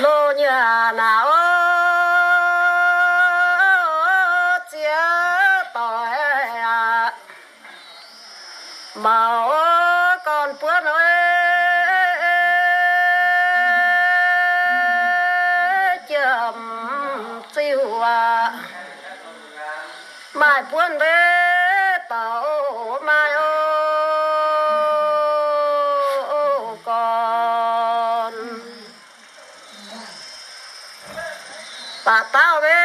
Loz nyanc naaic o, ziex doic aac, maux o, gorn buonv o, jiem ziuh aac, maaih buonv mbe douc maaih o, gorn. Baac dauh mbe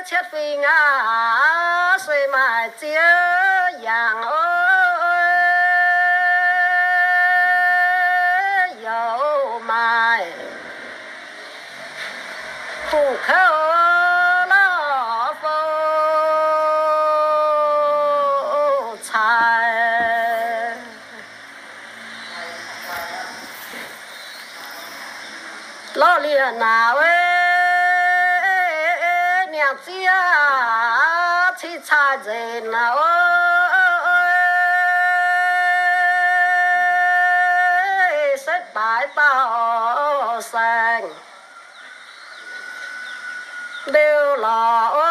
cietv fingx aac, se maaih ziex yangh o, yaac maaih hungh kouv lorh fou cai. Lorh lienh naaic o, niangh ziex cing cai nzenc naaic o, setv baaix dauh saeng, mbeu lorz o,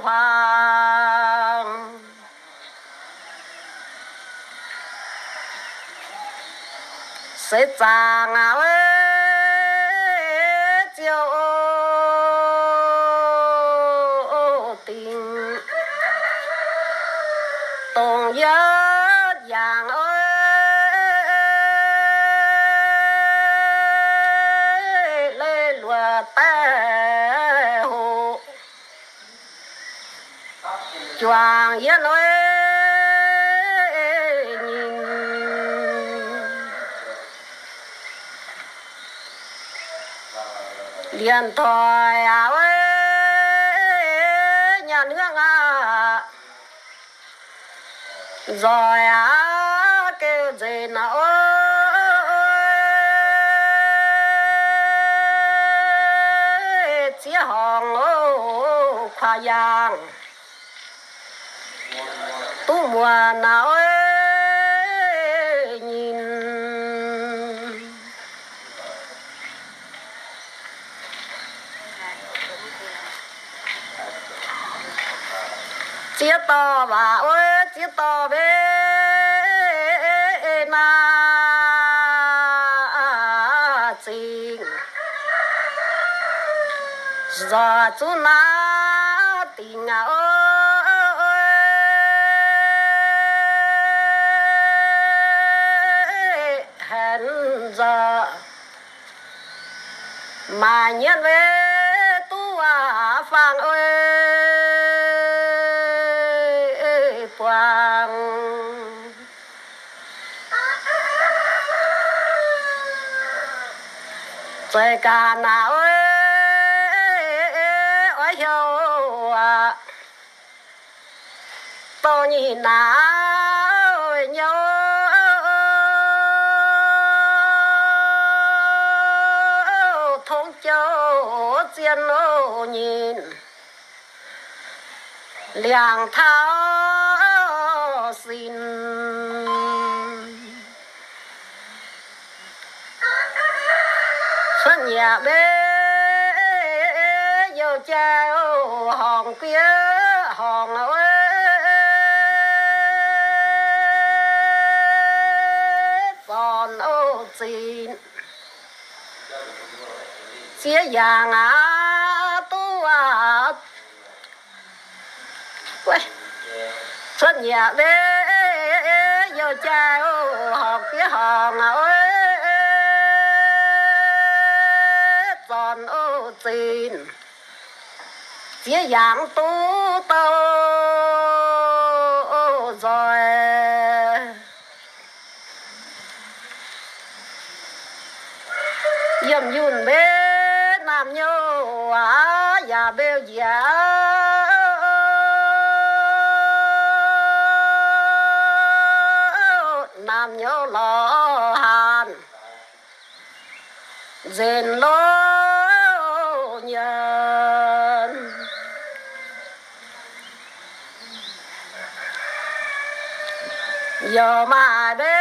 huaang. Seix zaangc aac, ziouc o, dingc dongh yietv yangh o, leiz luoqc daaih hoqc juangc yienh o, nyinh lienc doic aac, nyaanh hngangv aac, nzoih aac, geu nzenc aac o, ziex horngc o, kuaix yaangh duqv muonc aac, nyinh ziex dorh waac o, ziex dorh mbe naaic zingh, nzoih zuqc naaiv dingc aac o, henv nzoih maaih nyienv mbe duqv aac, faang o, buangh zeiz gaax naaic o, oix heuc aac, dorh nyic naaic nyouv tongv jouv zien o, nyinh liangx taux sin. Cuotv nyiec mbe youh jai o, horngc fiev horngc o, zornc o, zinh ziex yaangh aac, duqv aac. Cuotv nyiec mbe youh jai o, horngc fiev horngc aac, zornc o, zinh ziex yaangh duqv douh nzoih. Yiem yunh mbe naamh nyouv aac, yaac mbeu njiec naamh nyouv lorz haanh nzenc lo nyienx. Youh maaih mbe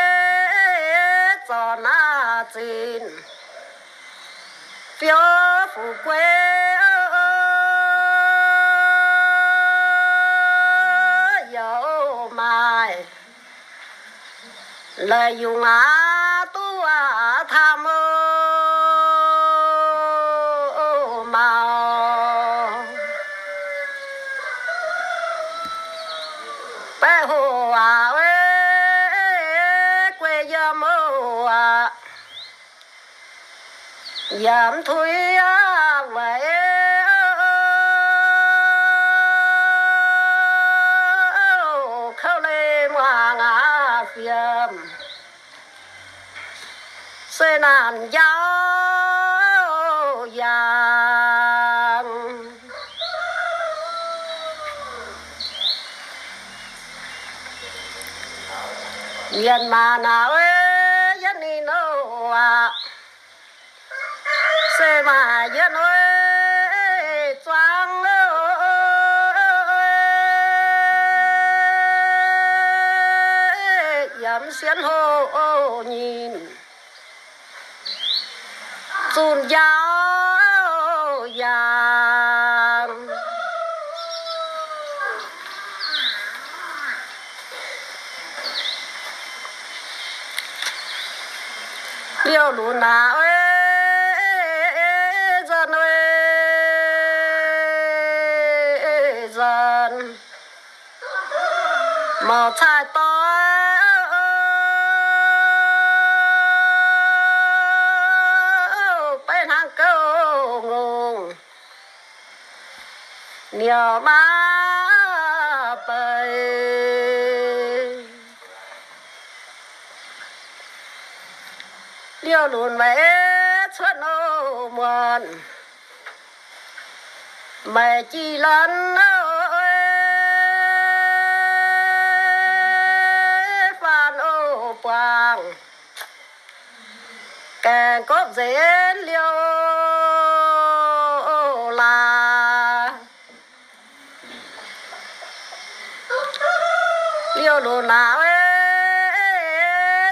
zornc naaiv zinh, fiou fuqv guei, yaac maaih la'yungh aqv, duqv aqv, tham mauc. Baeqc hoc aqv, guei yiem aqv. Yaac mv tuix aqv, weic kouv leiz muangx aqv, fiem se naanc njaaux yangh. Mienh maanc naaic, yietv ninh aqv, se maaih yietv zuangx, yaac mv sienx hoc nyinh, zunh njaaux yangh. Liouh lunx naaic, nzunc, nzunc mouc cai doix, beiv hnangv gouv ngongh, niouc maa beiz. Liouh lunx maiv cuotv nouh muonc, maiv jiex lorqc, faanv buangh gaengh gopv nzenc liouh laaix. Liouh lunx naaic,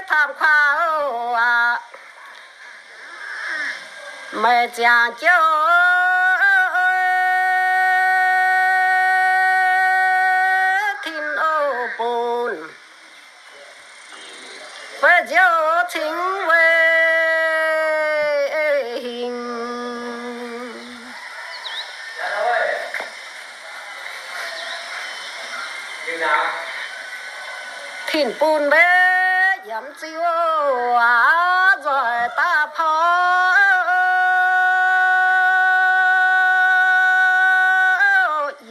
tamv kuaaiv aqv, maiv ziangh jouv, tin bun fai nziouv cingx weic hingh. Tin bun maiv yiem ziuh, nzoih daaih porv,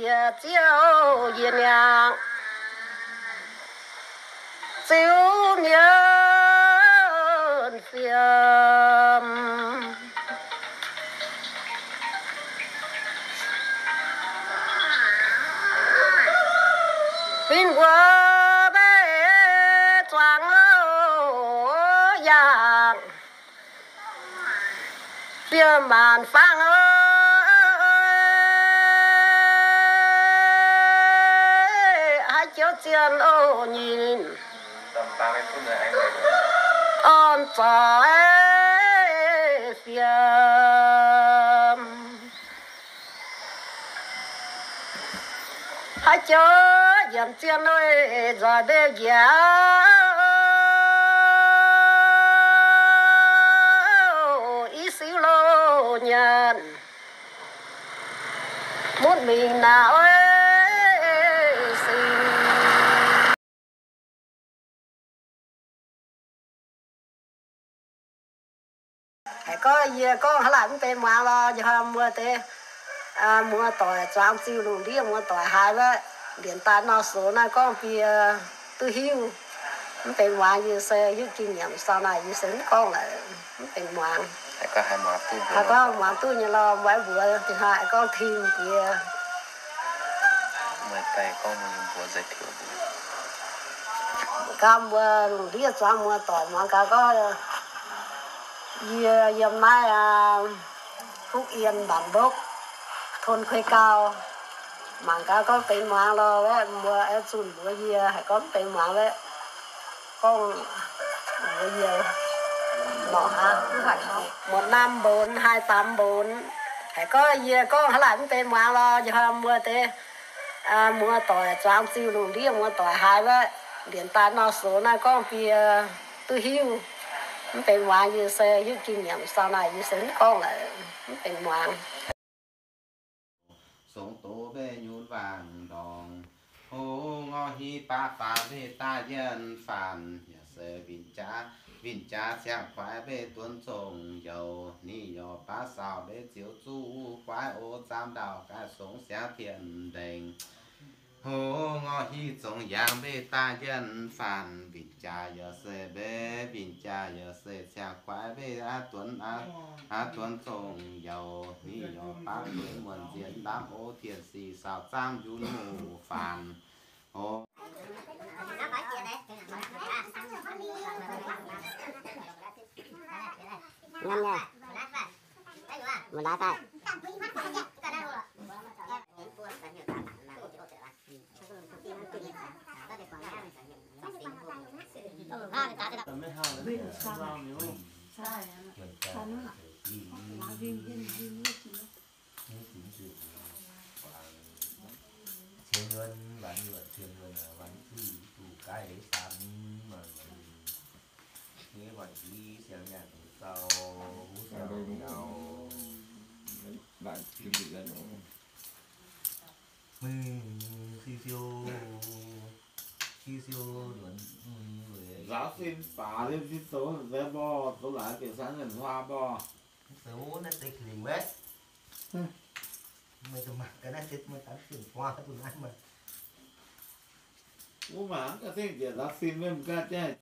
yie ziouv yie niangh. Ziux mienh fiem. Fingx mbuo maiv zuangx yangh, fiem maanc fangv, haaix joux zien oc nyinh, orn zoih fiem. Haaix joux yiemc zien lui nzoih mbeu njiec, i siuv loz nyanc, mutv mingh naaic oix sing. Haiz gorngv yie gorngv hnangv naaic mv benx muangx lorh, njoh mbuo deix, muoz-doic zuangx ziuh lungh ndiev muoz-doic haiz wuov, lienz daaih nor sox naaiv gorngv bie duqv hiuv. Mv benx muangx, yie se hiuv jiex nyiemc sau naaic, yie se mv gorngv lorqc, mv benx muangx. Haiz gorngv muangx duqv nyei lorh, mbuo mbuox dingc hnoi gorngv tim jiex. Gaax mbuo lungh ndiev zuangx muoz-doic muangx gaax gorngv, yie yiem naaiv Phúc Yên, bản Bốc, thôn Khuê Cao, mangc gaax gorngv benx muangx lorh wuov, mbuo aengx zunh mbuox yie, haiz gorngv benx muangx wuov, gorngv mbuox yie. Muonc naamh mbuonx, haih daamx mbuonx. Haiz gorngv yie gorngv hnangv naaic mv benx muangx lorh, njoih muoz deix, muoz-doic zuangx ziuh lungh ndiev, muoz-doic haiz wuov, ndienx daaih nor sox naaiv gorngv bie duqv hiuv. Mv benx muangx, yie se hiuv jiex nyiemc sau naaic, yie se mv gorngv laic, mv benx muangx. Songx doz mbeih nyunc waangc ndorngx, hlo ngorc hiv baav faanx mbeih daaih yienh faanx, yaac se winh jaax, winh jaax ciangv kuaaiv mbeih duonx zongh youz, ninh youz baav sauc mbeih ziouc zuqv guaiv o zaamv ndau gaax songx siangx tien ndengc. Hlo ngorc hiv zongx yaangh mbeih daaih yienh faanx, winh jaax yaac se mbeih, winh jaax yaac se ciangv kuaaiv mbeih aav duonx, aav duonx zongh youz, ninh youz baav duonx muonc nziex ndaamv o tien sic sauc zaamv yunv muc faanx. O. Ngam nyei. Mbuo naaiv daaih. Nzaaux sin faaux liemh sin zoux nzeix mborh, zoux laaix bieqc sang nzengc huaa mborh. Zoux naaiv deix lingc wuov. Meih zuqc mangc gaax naaiv deix, meih daaih fienh huaa duqv naaiv maah. Wuov mangc gaax zengv njiec nzaaux sin maiv gaax jaiv.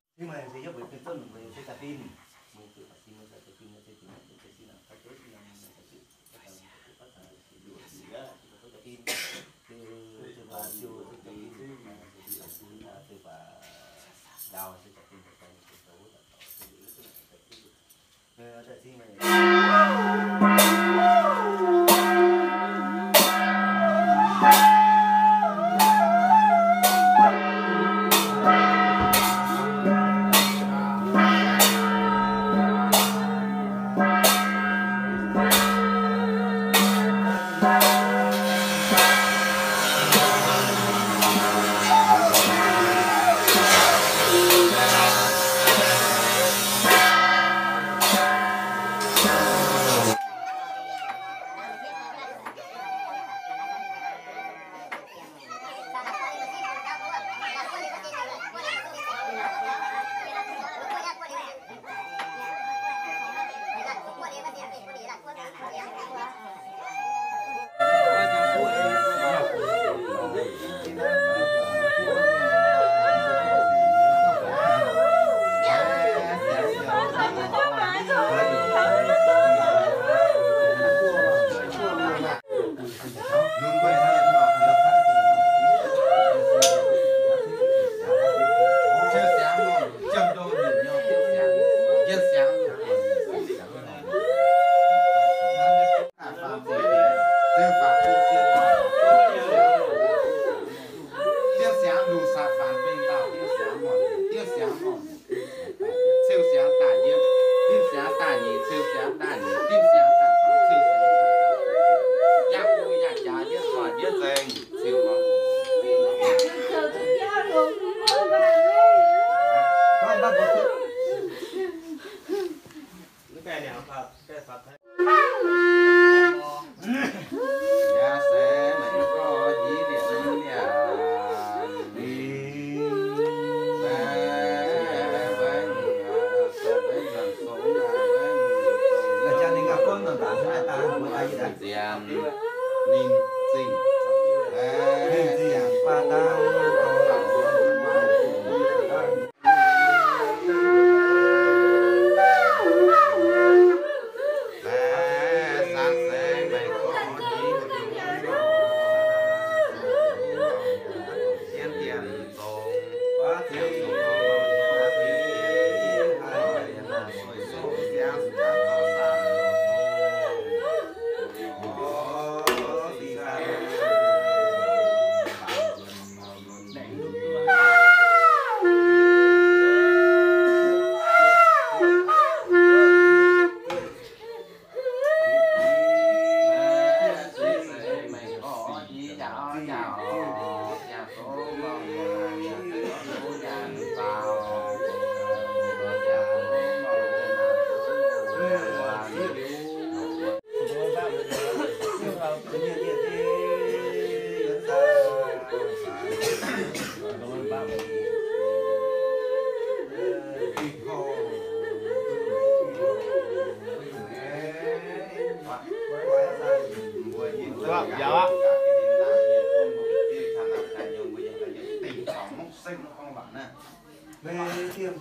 Về thiềm,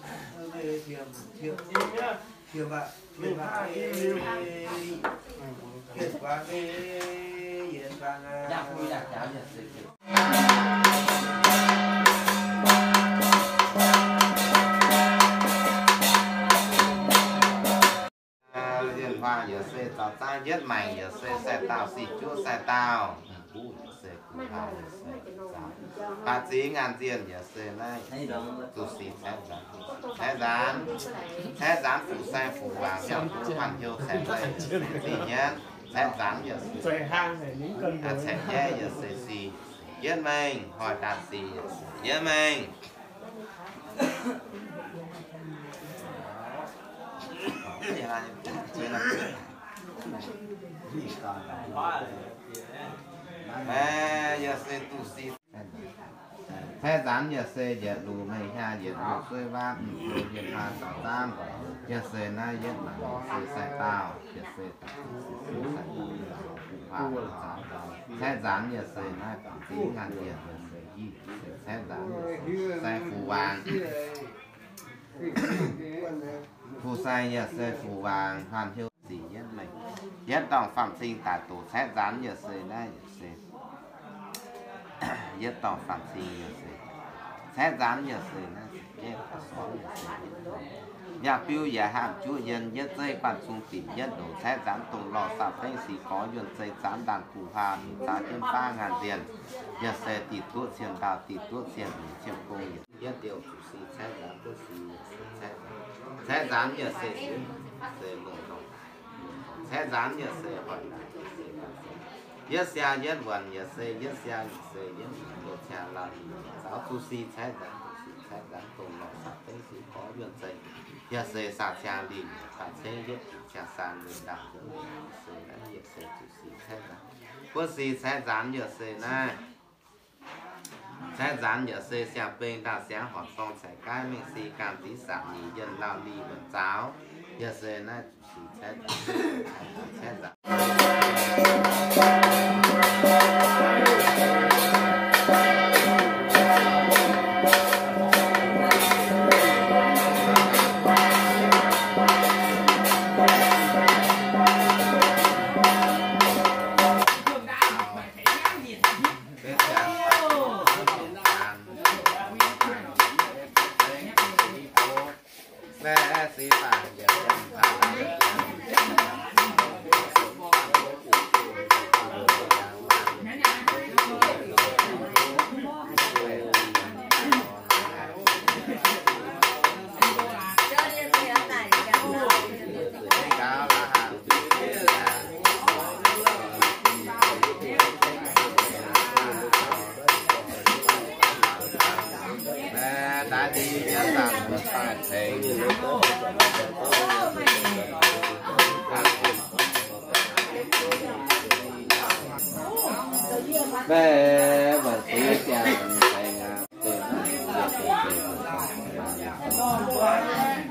về thiềm, thiềm, thiềm bạ, thiềm bạ, thiềm bạ, thiềm bạ, thiềm bạ. Yiem huaang yaac se zaux zaangv yietv maengc, yaac se sai dauh sic juov sai dauh. Mv buv yaac se gu'nguaaz yaac se zaux. Baac zingx ngaanh nzienh yaac se naaiv zuqc sic caeqv nzaanx, caeqv nzaanx, caeqv nzaanx fuc sai fuc waangc, yaac duqv hanh hnyouv caeqv nzaanx yaac se zingh nyienv, caeqv nzaanx yaac se caeqv jaiv yaac se sic jienv mengh, hoic ndaatc sic yaac se jienv mengh. Yaac se duqv sic caeqv nzaanx yaac se yietc luc mengh hiaang yietc luc suiv waav mv zuqc yiem hlaax zaux zaanv. Yaac se naaiv yietv maengc yaac se sai dauh, yaac se caeqv nzaanx yaac se naaiv baac zingx ngaanh nzienh yaac se i, caeqv nzaanx yaac se sai fuc waangc. Fuc sai yaac se fuc waangc, hanh hnyouv sic yietv mengh. Yietv dorngh faam-cing daaih doqc caeqv nzaanx yaac se naaiv yaac se yietv dorngh faam-cing yaac se caeqv nzaanx yaac se naaiv yietv dorngh. Yaac biu yaac haamh juqv yienh yietv zeiv guanh cung binc yietv ndoqc caeqv nzaanx dongh lorh saah fengv sic gorx yuonh zei zaanv ndaanh gu'nguaaz heuc zaanv jienv faav ngaanh nzienh. Yaac se diuh duqv cien ndau diuh duqv cien nyeic cien gong yietv liouh zuqc sic caeqv nzaanx duqv sic yaac se caeqv nzaanx. Caeqv nzaanx yaac se sic se longc ndorngc. Caeqv nzaanx yaac se hoic ndaatc se yietv siaa yietv wuonc yaac se yietv siaa yaac se yietv wuonc yietv siaa lauh lih zaux zuqc sic caeqv nzaanx duqv sic caeqv nzaanx dongh lorh saah fengv sic gorx yuonh zei. Yaac se saah ciangv lingh faah cengv yietv ciangv saang wuonh ndaangc se naaiv yaac se zuqc sic caeqv nzaanx. Buov sic caeqv nzaanx yaac se naaiv. Caeqv nzaanx yaac se siang-beng ndaangc siangx horc dorng caiv gaav mengh si gaam nziv saanc nyeic yienh lauh lih wuonh zaux. Yaac se naaiv zuqc sic caeqv nzaanx, caeqv nzaanx.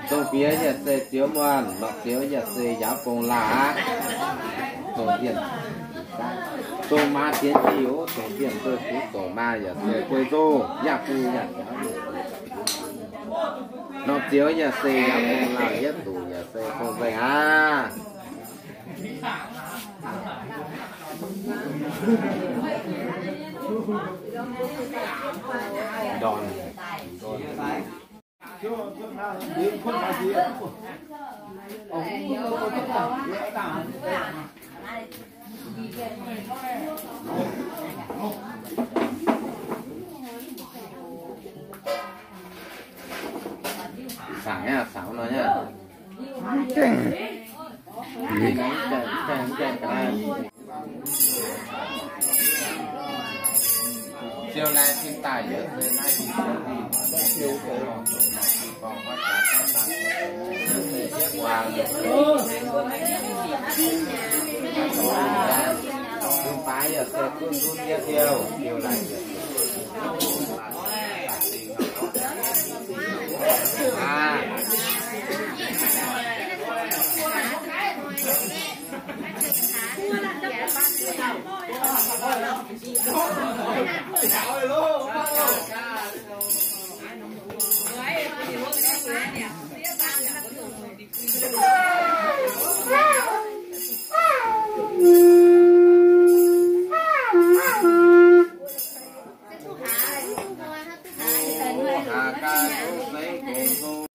Dongh bieqc yaac se zioux muonh, norqc zioux yaac se yaauv gong laah. Dongh zienh, dongh maa dienx jiex, dongh zienh dueiv fuqv dongh maa yaac se guei nzungh, yaac fu yaac yaauv. Norqc zioux yaac se yaauv gong laah, yietv zuqc yaac se gong nzengc aqv. Ndorn. Sangx nyei, sangx nor nyei. Mv gaengh, mv gaengh, mv gaengh ga'naaiv. Ziouc laengz zingh daaih yietc zungv naaiv,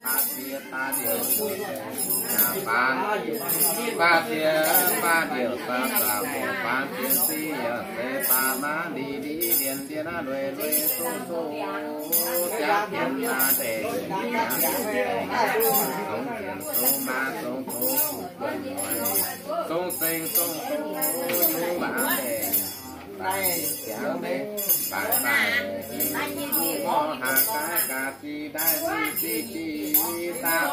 Baav siex baav ndiouc, baav siex baav ndiouc, baav saax baav baav siex sieqv, yaac se baav maav li li ndien ndien aqv, lui lui soqv soqv, jaav jienv maav deix, jaav jienv deix, zongx jienv zongx maav zongx tov, guonv mueiz, zongx seng zongx tov, nyungc maav deix. Baaix ziangx deix, baaix baaix, mor haaix gaax gaax zic daaih zic zic zic daaih.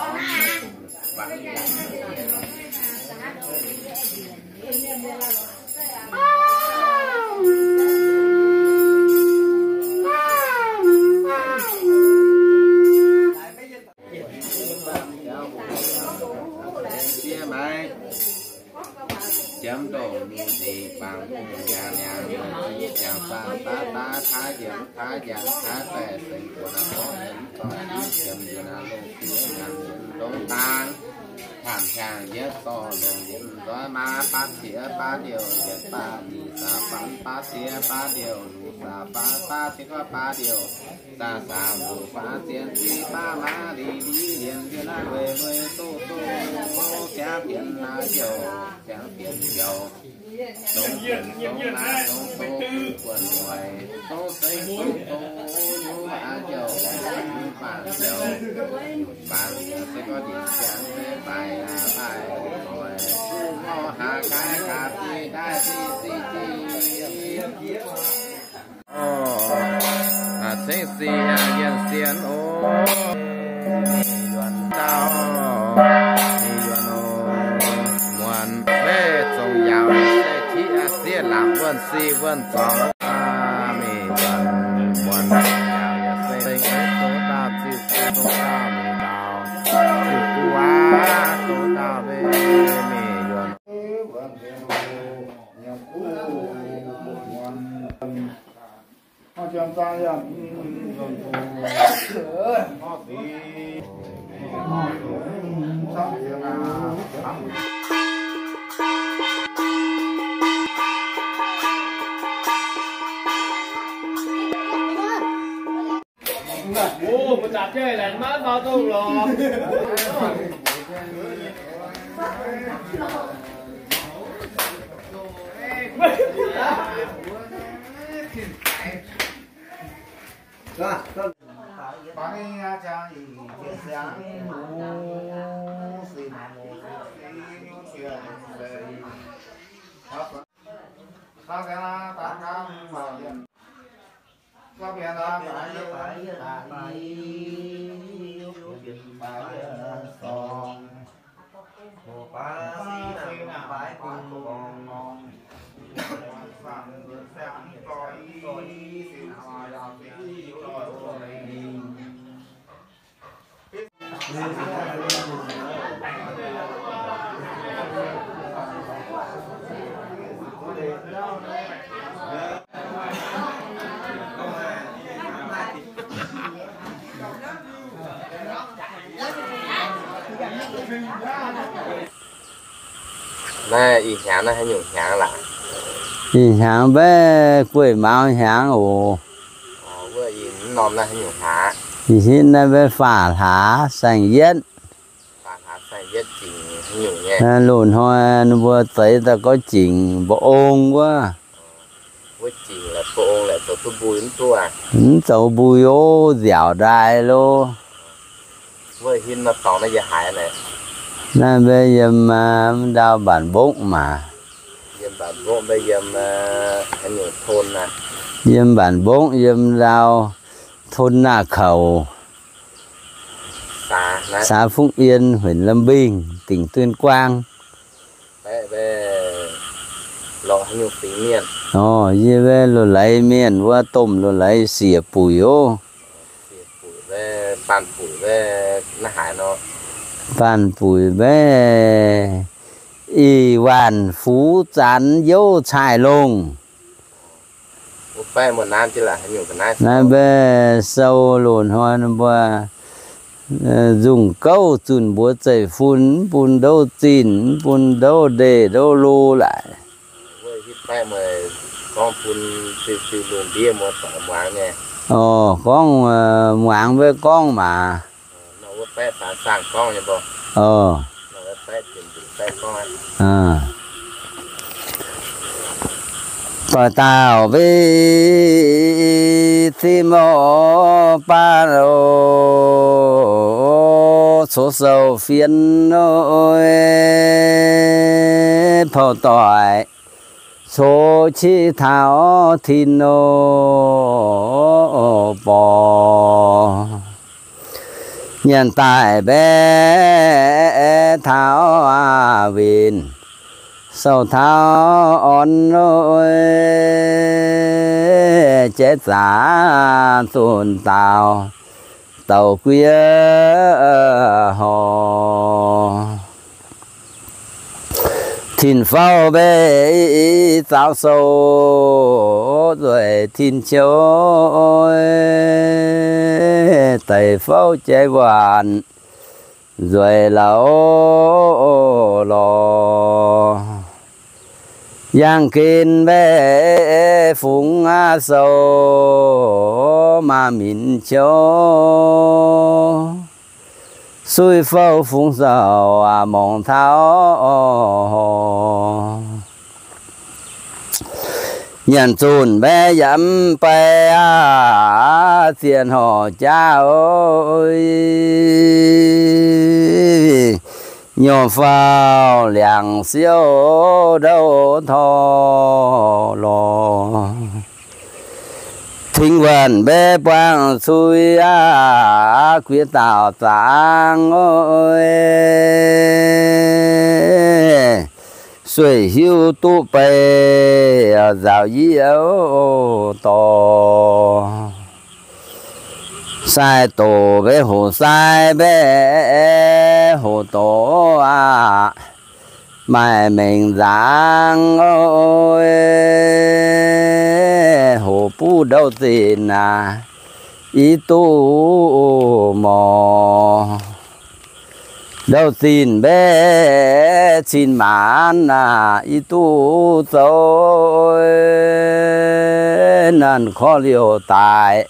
Jiem maiv jiem ndongc nzingc bangc bung yaac niangx, jangx baav baav baav, taav yiemx taav yaac taav daaih sengx buonc aqv, mborqv mienh mv dorh jiv jiem yien aqv, longc fiev nyanc yien ndongc daan, taanc hiaangx yietv dorh longc yien nzoih maa, baav siex baav ndiouc yietc baav nyic saax faanv, baav siex baav ndiouc luc saax faanv, baav siex baav ndiouc Zaax zaax luc faanv zien zic baav maav li li ndien ndien aqv, lui lui soqv soqv, ziangx bienx naaiv youc, ziangx bienx youc, zongx bienx zongx naaiv zongx doqc guonc mueiz, zongx seng zongx doqc nyungc aav youc, nyungc baanc youc, nyungc baanc youc se gorngv ndin ziangx se baaix aav baaix doic, mv mor haaix gaax gaax zic ndaaih zic zic zic. Cingv sic yienh sienx oc. Mingh yuonx ndau, mingh yuonx oc. Muonc mbeih zongc yaauc se qiv sieqv laangc wuonh sic wuonh zorngx. Mingh yuonx muonc zongc yaauc se zengx doqc dauh ziuc gu, doqc dauh mingh ndau, ziuc gu aqv, doqc dauh mbeih mingh yuonx. Naaiv ih hnyangx naaiv haaix nyungc hnyangx laac? Ih hnyangx mbaeqv gueiv mauz hnyangx oc. Wuov ih norm naaiv haaix nyungc hlaax? Ih hitv naaiv mbaeqv faah hlaax saeng-yietv. Faah hlaax saeng-yietv jingc haaix nyungc nyei? Loz-hnoi ninh mbuo zeix daaih gorngv jingc mba'ong wuov. Wuov jingc laaix mba'ong laaix zoux duqv mbui mv duqv aqv? Mv zoux mbui ov, nziaauc ndaaih lo. Wuov hitv nor dorngx naaiv yiem haaix naaic? Naaiv mbaeqv yiem, aa, mv ndau mbanc mbongv maah. Yiem mbanc mbongv mbaeqv yiem, aa, haaix nyungc ton aqv? Yiem mbanc mbongv yiem ndau ton naah kouc. Saax, xã Phúc Yên, huyện Lâm Bình, tỉnh Tuyên Quang. Orv, yie wuov Loz-Laiz mienh wuov, domh Loz-Laiz sieqv buic oc. Baanh buic mbaeqv, ih waanc fuv zanx youv caaih longh. Naaiv mbaeqv sou loz-hnoi mbuo nzungh gouv zunh mbuox zeiv-fun, mv bun ndouv zinh, mv bun ndouv ndeic ndouv lo laaic. Orv, gorngv muangx mbaeqv gorngv maah. Doix dauh mbaeqv zinh mouc baav oc, coqv sou fienx oc, pouv doic coqv qiv taux tin oc borc. Nyanc daaih mbaeqv taux winh sou taux orn, jaiv zaqc zunh daaux, daaux guiev horc. Tin-fouv mbaeqv zaaux sou nzueic tin-ciouv, daic fouv jaiv waanc nzueic lauh lorh. Yangh gen mbaeqv fungx aqv sou maaz minc ciouv, suiv fouv fungx sou aqv morngx taux horc. Nyanc zunh mbaeqv yaac mv bei aqv, zienh horc jaav oc, nyorx fauv liangx siouv ndouv torv lorh. Tengx waanc mbaeqv buangh cui aqv, guiev daauh zaangv oc, sueih hiuv duqv bei nzaaux yie dorh. Sai doqc mbaeqv hoqc sai mbaeqv hoqc doqc aqv, maaih mengh nzaangv oc, hoqc buv ndouv zinh aqv, i duqv morc. Ndouv zinh mbaeqv cin maanz aqv, i duqv zoux nanc korv liouh daic,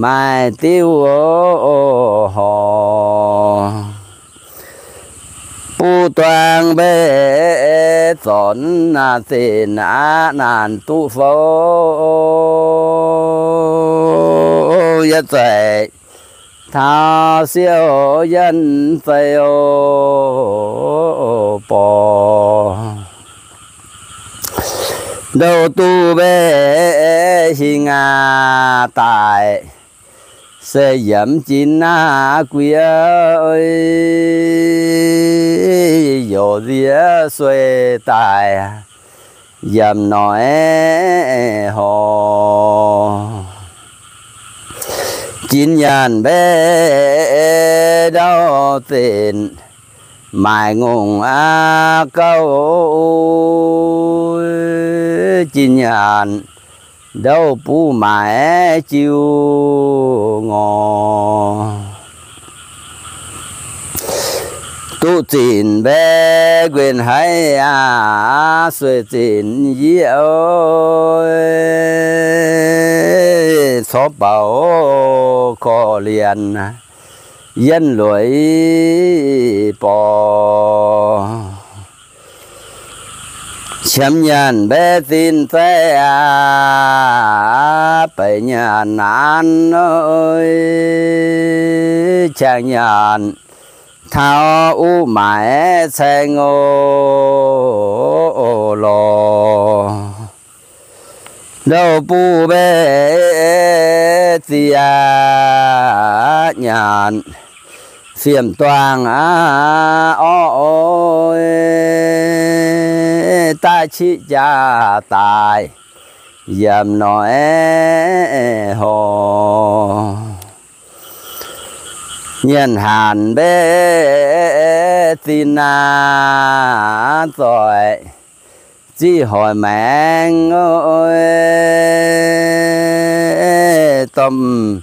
maaih diuv horc. Buv duangv mbaeqv zornc aqv, zinh aqv nanc duqv fouv, yietv zeic taux siouv yienv zeiv oc borc. Ndouv duqv mbaeqv hingh aqv daic, se yiem jin aqv guiev, youc nziex sueih daaih yiem noic horc. Jin nyaanh mbaeqv ndouv zinh maaic ngongh aqv gouv, jin nyaanh ndouv buv maaic jiu ngorc. Duqv zinh mbaeqv nquin haiv aqv, sueih zinh yie oc, corc baaux korv-lienh yienv lueic borc. Qiemx nyaanh mbaeqv zinh zaiv aqv, beic nyaanh naanv, qangx nyaanh taux uv maaic caeng oc lorh. Ndouv buv mbaeqv zinh aqv, nyaanh Fiem-duangh aqv, orv oix daaih qiqv jaax daaih yiem noic hor. Nyienc hanc mbe zinh naaiv zoih ziqv hoic maengx, domh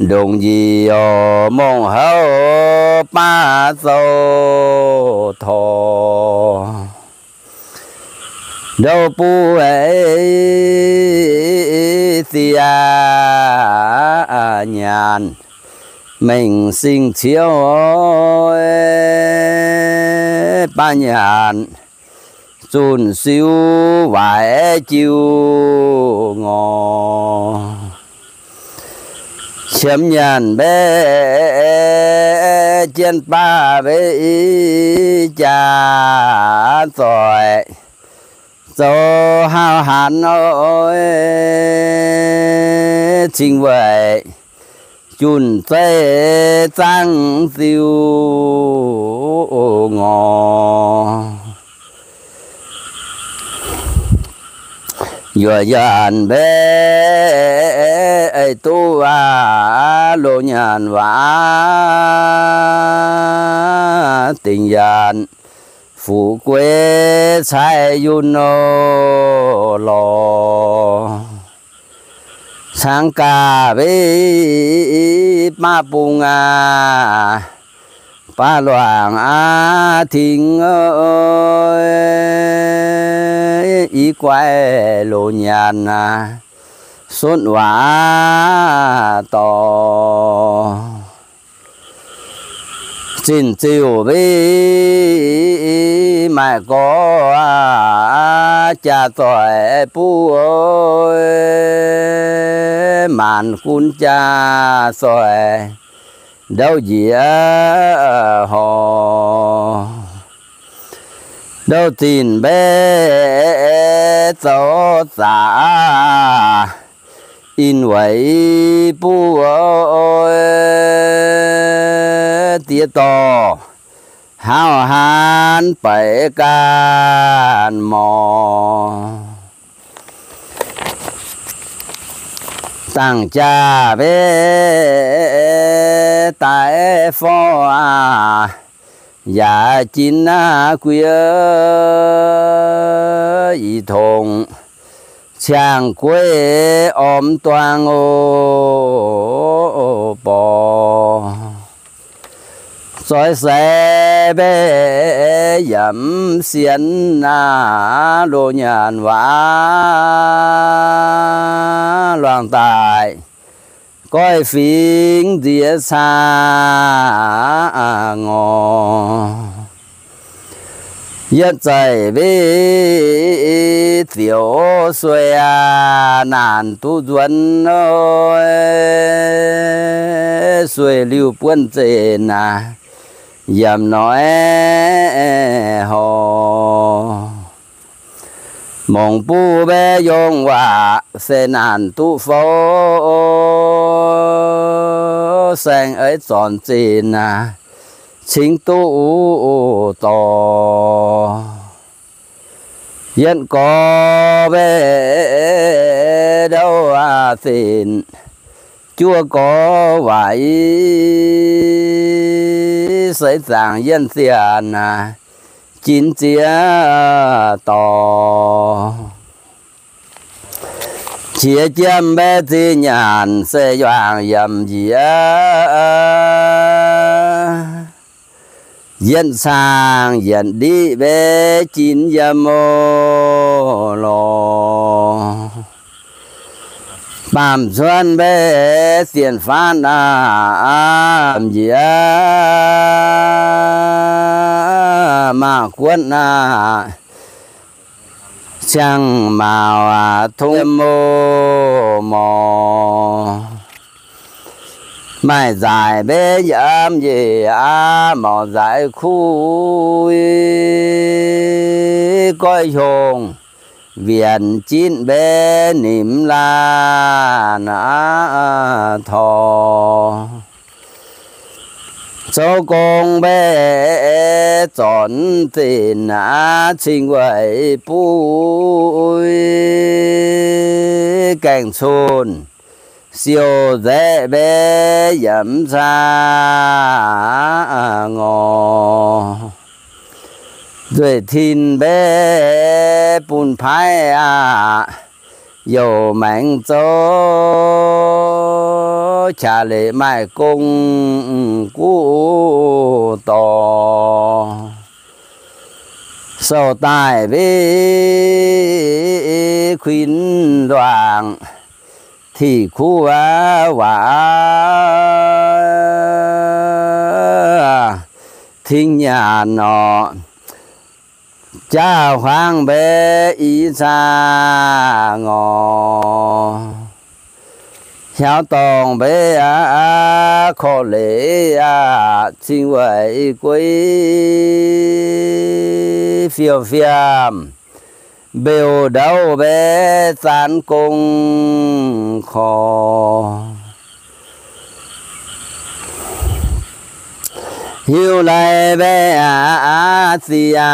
ndongc njiec mongh houv baav zoux torh. Ndouv buv sieqv nyanc mengh sing ciouv, baav nyanc zunh siu waaic jiu ngorc. Qiemx nyanc mbe jienv baav mbe jaax zoih zoux hauv hanc oix cingx weic junh zeiv zaangv ziu ngorc. Yuoqc nyanc mbe ei duqv aac, loz nyanc waac dingc nyanc fuqv gueix caaiv yunh nor lorz. Caangv gaax mbe baav bung aac, baav luangc aav tingx, i guaix loz nyanc aac, sunv waac dorh. Zinh ziuh mbe maaih gorx jaax zoih buv, maanc gunv jaax zoih ndouv njiec horc. Ndouv zinh mbe zoux zaqc in weic buv, diex dorh hauv hanc beic ganh morc. Dangh jaax mbe daaih forv aac, yaac jin naaiv guiv i tongx ciangh gueiv orm duang oc borc. Zoix seix mbe yaac mv sienx aac, loz nyanc waac luangh daaih goiv fingx nziex caa ngorc. Yietv zeiv mbe ziouc sueih aac, naanc duqv nzuonx sueih liuz buonv zeqc aac, yiem noic horc. Mongc buv mbe yongh waac se naanc duqv fouv, saeng eix zornc zinh aac, cingx duqv dorh. Yietv gorx mbe ndouv aac zinc, juov gorx waaic seix zaangc yienv zian aac, jin ziex dorh. Qiex jiemv mbe zinh nyanc se yuangc yiem njiec, yietv caangh yietv ndiqv mbe jin yiem oc lorh. Baamh cuotv mbe zienh faanv aac, njiec maaz guotv aac, ciangh mauz aac tungv yiem oc morc. Maaih nzaaix mbe yiem njiec aac, mouc nzaaix kuv goiv hiongh wienc jitv mbe nimc laanh aac torh. Souv gong mbaeqc zornc zinh aqv, cing weic buv gaengh cun siou nzaeqv mbaeqc yaac mv caa ngor. Nzueic tin mbaeqc bun paaiv aqv, youc maengx zouv qaqv leiz maaih gong guv dorh. Sou daaih mbeqc kuinx nduangc tiqv kuv waac tingv nyaanh orqc. Jaa huaang mbaeqc i caa ngor. Hiaaux dorngh mbaeqc aqv, korv-leiz aqv, cing weic gueiv fiou fiem mbeux ndouv mbaeqc zaanv gong korv. Hiuv lai mbaeqc aqv, ziex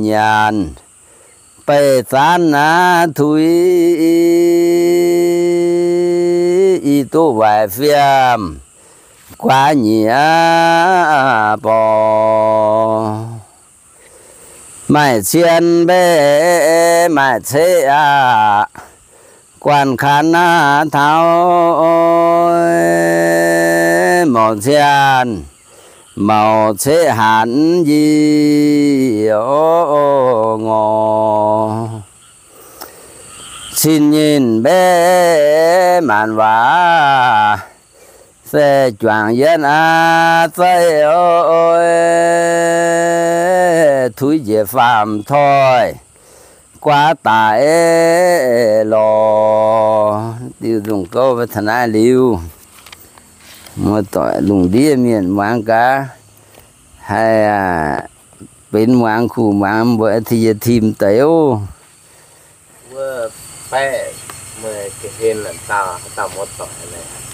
nyaanh beih zaanv aqv, tuix i duqv waaic fiem guaav nyieqc borc. Maaih cien mbaeqc maaih ceqv aqv, guanh kan aqv taux mouc cien mouc ceqv hanc yie ngor. Cin nyinh mbaeqc maanc waac se juangc yienh aqv, zeiv tuix njiec faam toi guaav daic lorh. Diuh nzungh gouv mbuo taux naaiv liuz, muoz-doic lungh ndiev mienh muangx gaax, haih benx muangx kuh muangx mbuo ti yie tim deix oc.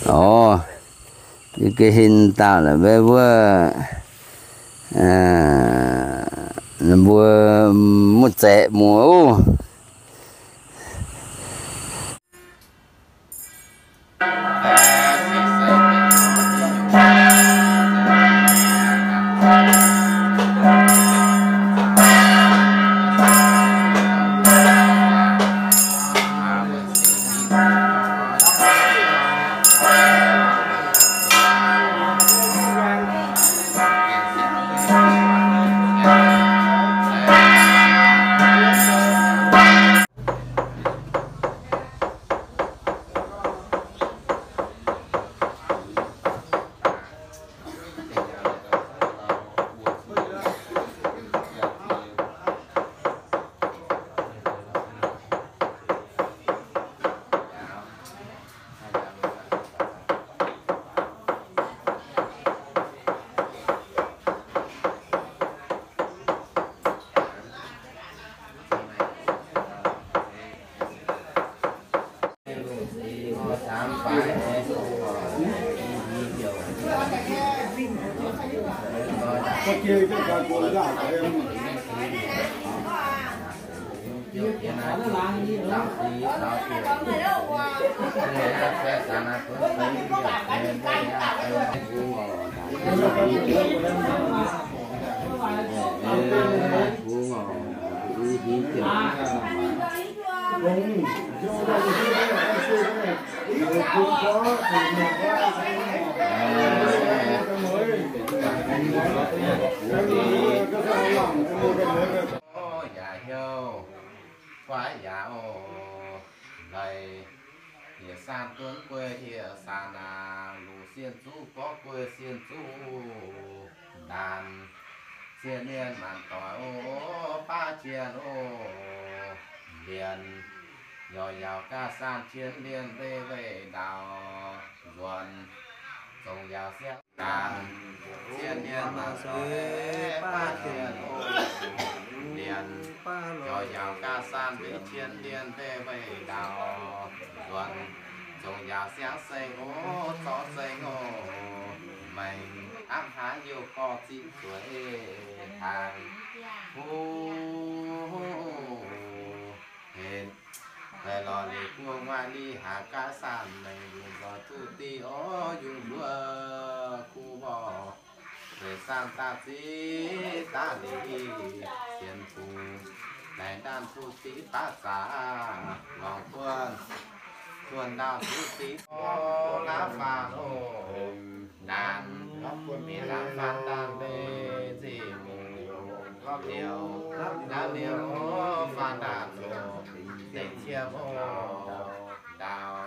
Orv, ga'hlen dauh la'maah wuov, mbuo mv zaeqv muoz oc. Yaac heuc guaav yaac oc. Laaix hieh saanh duonv guei hieh saanh aac, luc sienh zuqv gorngv guei sienh zuqv ndaanx. Cien mienh maanc doic oc, baav jien oc, mbienc. Yaac yaauc gaav saanh cien lienh mbeih weih ndaauh nzuonx, zongc yaauc siang ndaanx. Cien mienh maanc doic baav jien oc, mbienc. Yaac yaauc gaav saanh mbeih cien lienh mbeih weih ndaauh nzuonx, zongc yaauc siang seng oc, zorqv seng oc. Maengx apv haaix youh gorx zipv zueiz hnaangx. Hov, henv, lorz liuz guoqv nguaaic li haaix gaax saanh maengx yungz nzoih duqv diqv orv yungz mbuov kuv mborqv. Weic saanh daaih ziv daaih liuz sienx bungx, laengz ndaanh duqv diqv baav zaqc lorngx buonv, buonv ndau duqv diqv orv laav faanh oc. Ndaanx, mingh laav faanh ndaanx mbeih nzih mungz liuz, naaiv liuz faanh ndaanx oc, dengx cie mungz ndaauv,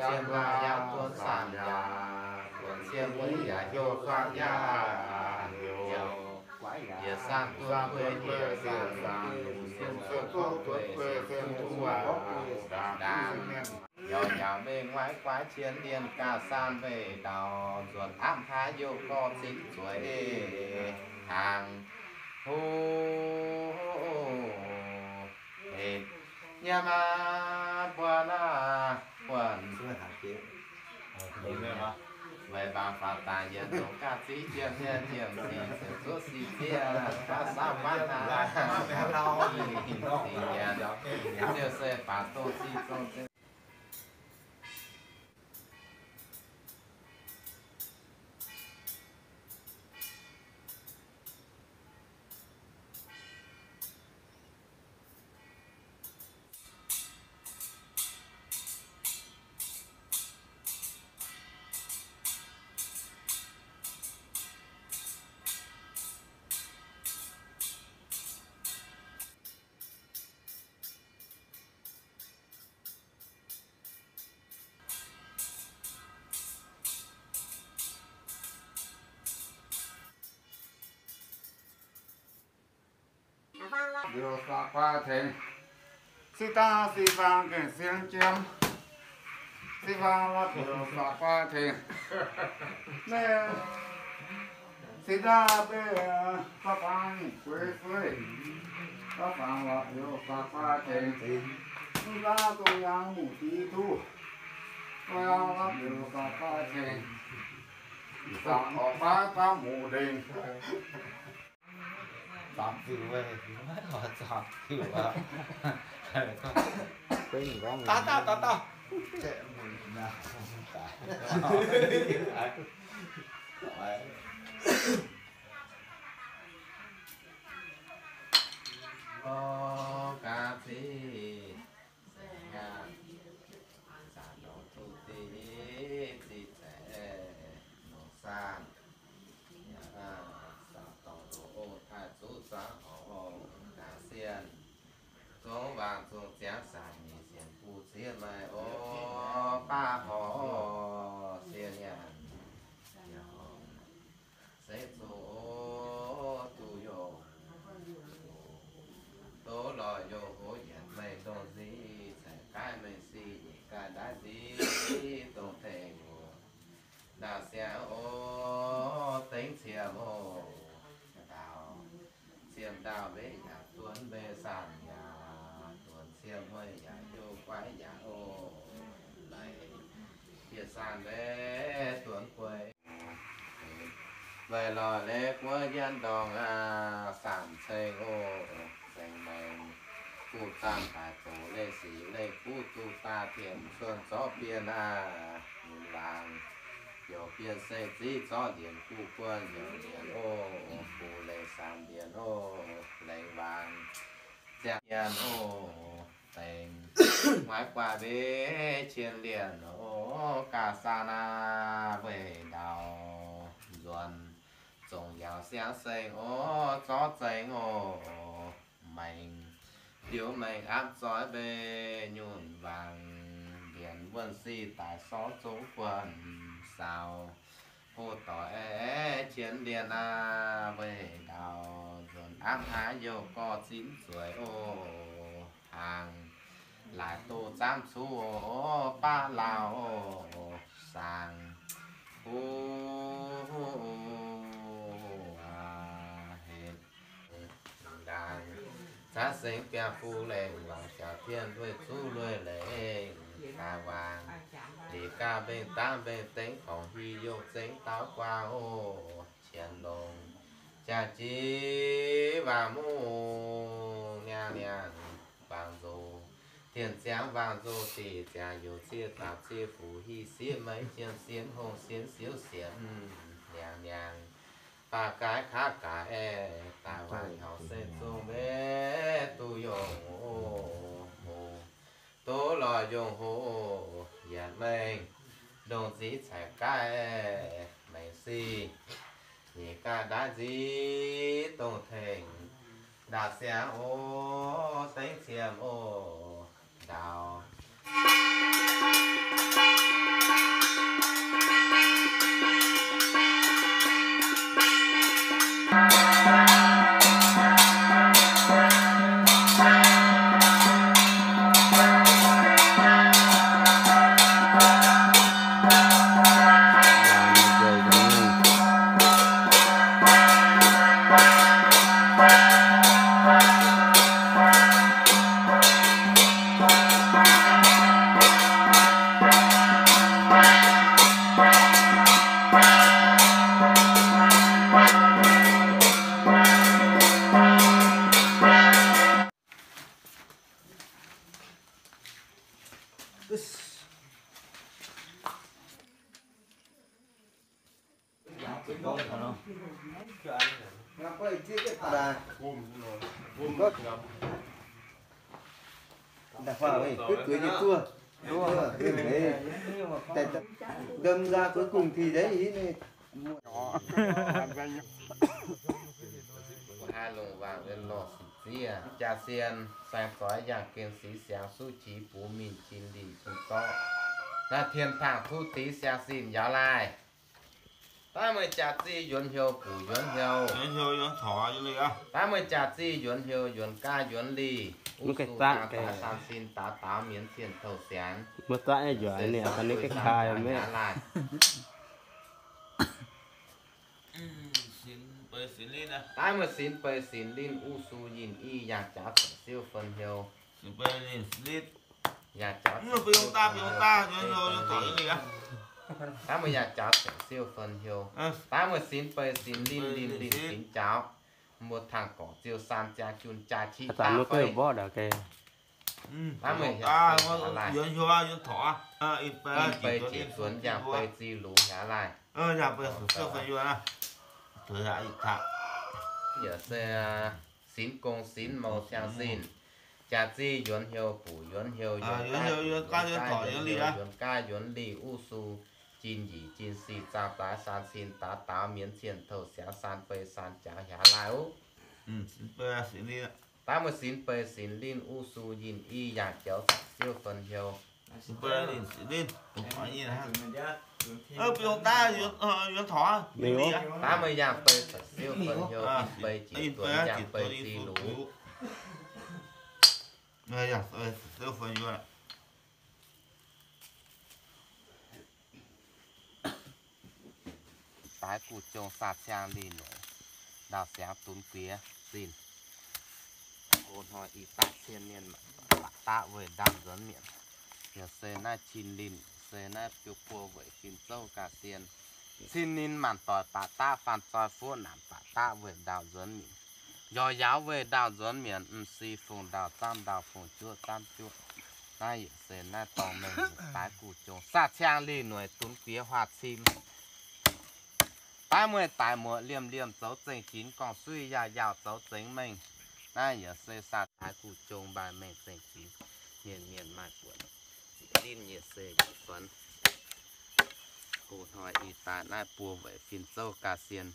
cie ndaauv yaac duqv saanh yaac, duqv cie mungz yaac hiuv faanh yaac, yietc saanh duqv guei yietc saanh, duqv guei sienx duqv ndaanx. Yaac yaac mingh maiv guaiv cien ndienh gaax saanh mbeih ndaauv, nzuonx apv haaix youh gorx zipv zueiz hnaangx. Hov, nyiemv aqv, buonv aqv, buonv. Weic mbaangc faaux daaih yietc longc gaax ziqv jiem nyei jiem sic ziepc zuoqv sic zieqv, baav saauv baav hnaangx, sic nyanc, ziouc se baac dongh sic zong zeng. Liuz saqc guai tengx, sieqv daav sieqv faang gengh sienx jiem, sieqv faang la'biouv saqc guai tengx. Naaiv sieqv daav beiv saqc faang gueix sueih, saqc faang la'biouv saqc guai tengx. Mv baac dongh yangh muc div duqv, dongh yangh la'biouv saqc guai tengx. Saqc orqc baav baav muc ndengc. Zaamc ziux weih, maiv oix zaamc ziux aqv. Daaih, daaih, daaih, daaih. Ga'zic, zaangc longc duqv diqv ziqv zaeqv longc saanh, zaangc dorngx longc ong taaih zuqv zaangc orqc, ga'sienh zungv waangc zungv ziangx saanh nyeic sienx bun zieqv maaih orv baav horc sieqv nyanc. Seix zuqc duqv youh, doz lorz youh hoz yienc meih dongh nzic, ceix gaaix meih sic nyeic gaaix ndaaiv nzic dongh tengx wuov. Ndaauh siang oc, dengv ciemx oc. Ndaauh ciemx ndaauh mbeqv yaac duonv mbeqv saanh yaac duonv ciemx mueiz yaac hiuv guaiv yaac oc. Laaix bieqc saanh mbeqv duonv gueix. Weic lorz leiz guoqv nyienv ndorngx aac, saanh ceng oc, ceng maengx, buv zaanh daaih zoux leih sic leih buv duqv daaih tienx cuotv zorqv bienh aac, yungz laangz, youz bienh se ziqv zorqv ndienx buv guonh youz ndienx oc, buv leiz saanh ndienx oc, lengz waanc ziangh mienh oc, dengx maiv guaax mbeqv qiex lienh oc, gaax saanh aac, weic ndaauv nzuonx zongc yaauc siang seng oc, zorqv zengx oc, maengx biux maengx apv zoih mbeih nyunc wangc, ndienx wuonh sic daaih sorv zungv guonh saaux, hoqc doic aeqv, qiex lienh aac, weic ndaauv nzuonx apv haaix youh gorx zipv zueiz oc, hnaangx laaix doh zaamv cuv oc, baav laauh oc, saang huv aac, henv ndaangc, caav sengx biaa fu lengh, wangc jaax tien lueiz zuqv lueiz lengh, gaax waangc, liuz gaax mbeng dangv mbeng dengv, gorngv hiuv youh zengv dauh guaax oc. Qienx longc jaax-zinh waangc mungh niangh niangh, waangc nzoh dienh ziangx, waangc nzoh diqc ziangx, youz zieqv daapc zieqv fuqv, hiv sienv meiv jienv sienv, hongh sienv siouv sienv, niangh niangh, baac gaaix kaav gaaix aeqv, daaih waangc hnyouv se zungv maiv duqv yongh oc. Duqv lorz yongh hoc yienx mengh, ndongc nziv caic gaaih mengh sic, nyic gaaih ndaaiv nziv dongh tengx, ndaauv siangx oc, dengv qiemx oc, ndaauv. Đâm ra cuối cùng thì đấy, Mbuo haih longc waac lorh sic ziev jaa sien, saeng-doix yangh gengh sic siangx, suv qiex buoz mingh cin-lingh cin-zorqv, naaiv tien tangh kuv dix siangx sin yaac laih. Daaih meih jaax zih yuonx hnyouv, buc yuonx hnyouv. Daaih meih jaax zih yuonx hnyouv, yuonx gaav yuonx lih, uv su dangh daaix san sin daaix daaux mienz cien touh siangx, se daaih meih sinx beiz sinx linh, uv su yinh i yangh jaax ceix siouv fen hnyouv. Yangh jaax ceix siouv fen hnyouv. Daaih meih yangh jaax ceix siouv fen hnyouv. Daaih meih sinx beiz sinx linh, linh linh sinx jaax. Mbuo tangh gorngv ziouc san ziangx jun jaa qiqv daaih fei. Daaih meih yangh beiz jiex zuonx, yangh beiz zih lux yaac laih. Yaac se sinx gong sinx mou siang sin. Jaax zih yuonx hnyouv, buc yuonx hnyouv, yuonx gaav yuonx lih, uv su jin njiec jin sic zaangh daaix san sin daaix daaux mienz cien touh siangx san fei san jaax yaac laih oc. Daaih meih sinx beiz sinx linh, uv su yinh i yangh jaax ceix siouv fen hnyouv. Daaih meih yangh beiz ceix siouv fen hnyouv, beiz jiex zuonx, yangh beiz zih lux. Daaix guv jong saah ciangv lih noic, ndaauv siangx dunx guiex zinh. Hoz hnoi i daaih cien ninh baac daqv weic ndaauv nzuonx mietc. Yaac se naaiv cin linh, se naaiv biu buo weic fin-zouv ga'sien. Cin ninh maanc doic baac daqv, faan zoi fuqv naanc baac daqv weic ndaauv nzuonx mietc. Njoux yaauv weic ndaauv nzuonx mietc, m'si fungc ndaauv, zaamv ndaauv fungc juoqv, zaamv juoqv. Naaiv yaac se naaiv dorngx mengh daaix guv jong saah ciangv lih noic dunx guiex huaah cim. Daaih meih daaih muoc liemh liemh zoux zengx jinx, gorngv suiv yaac yaauc zoux zengx mengh. Naaiv yaac se saah daaix guv jong maaih mengh zengx jinx, mienh mienh maaih buonc. Ziex linh nyei se yietc fun. Hoz hnoi i daaih naaiv buo weic fin-zouv ga'sien.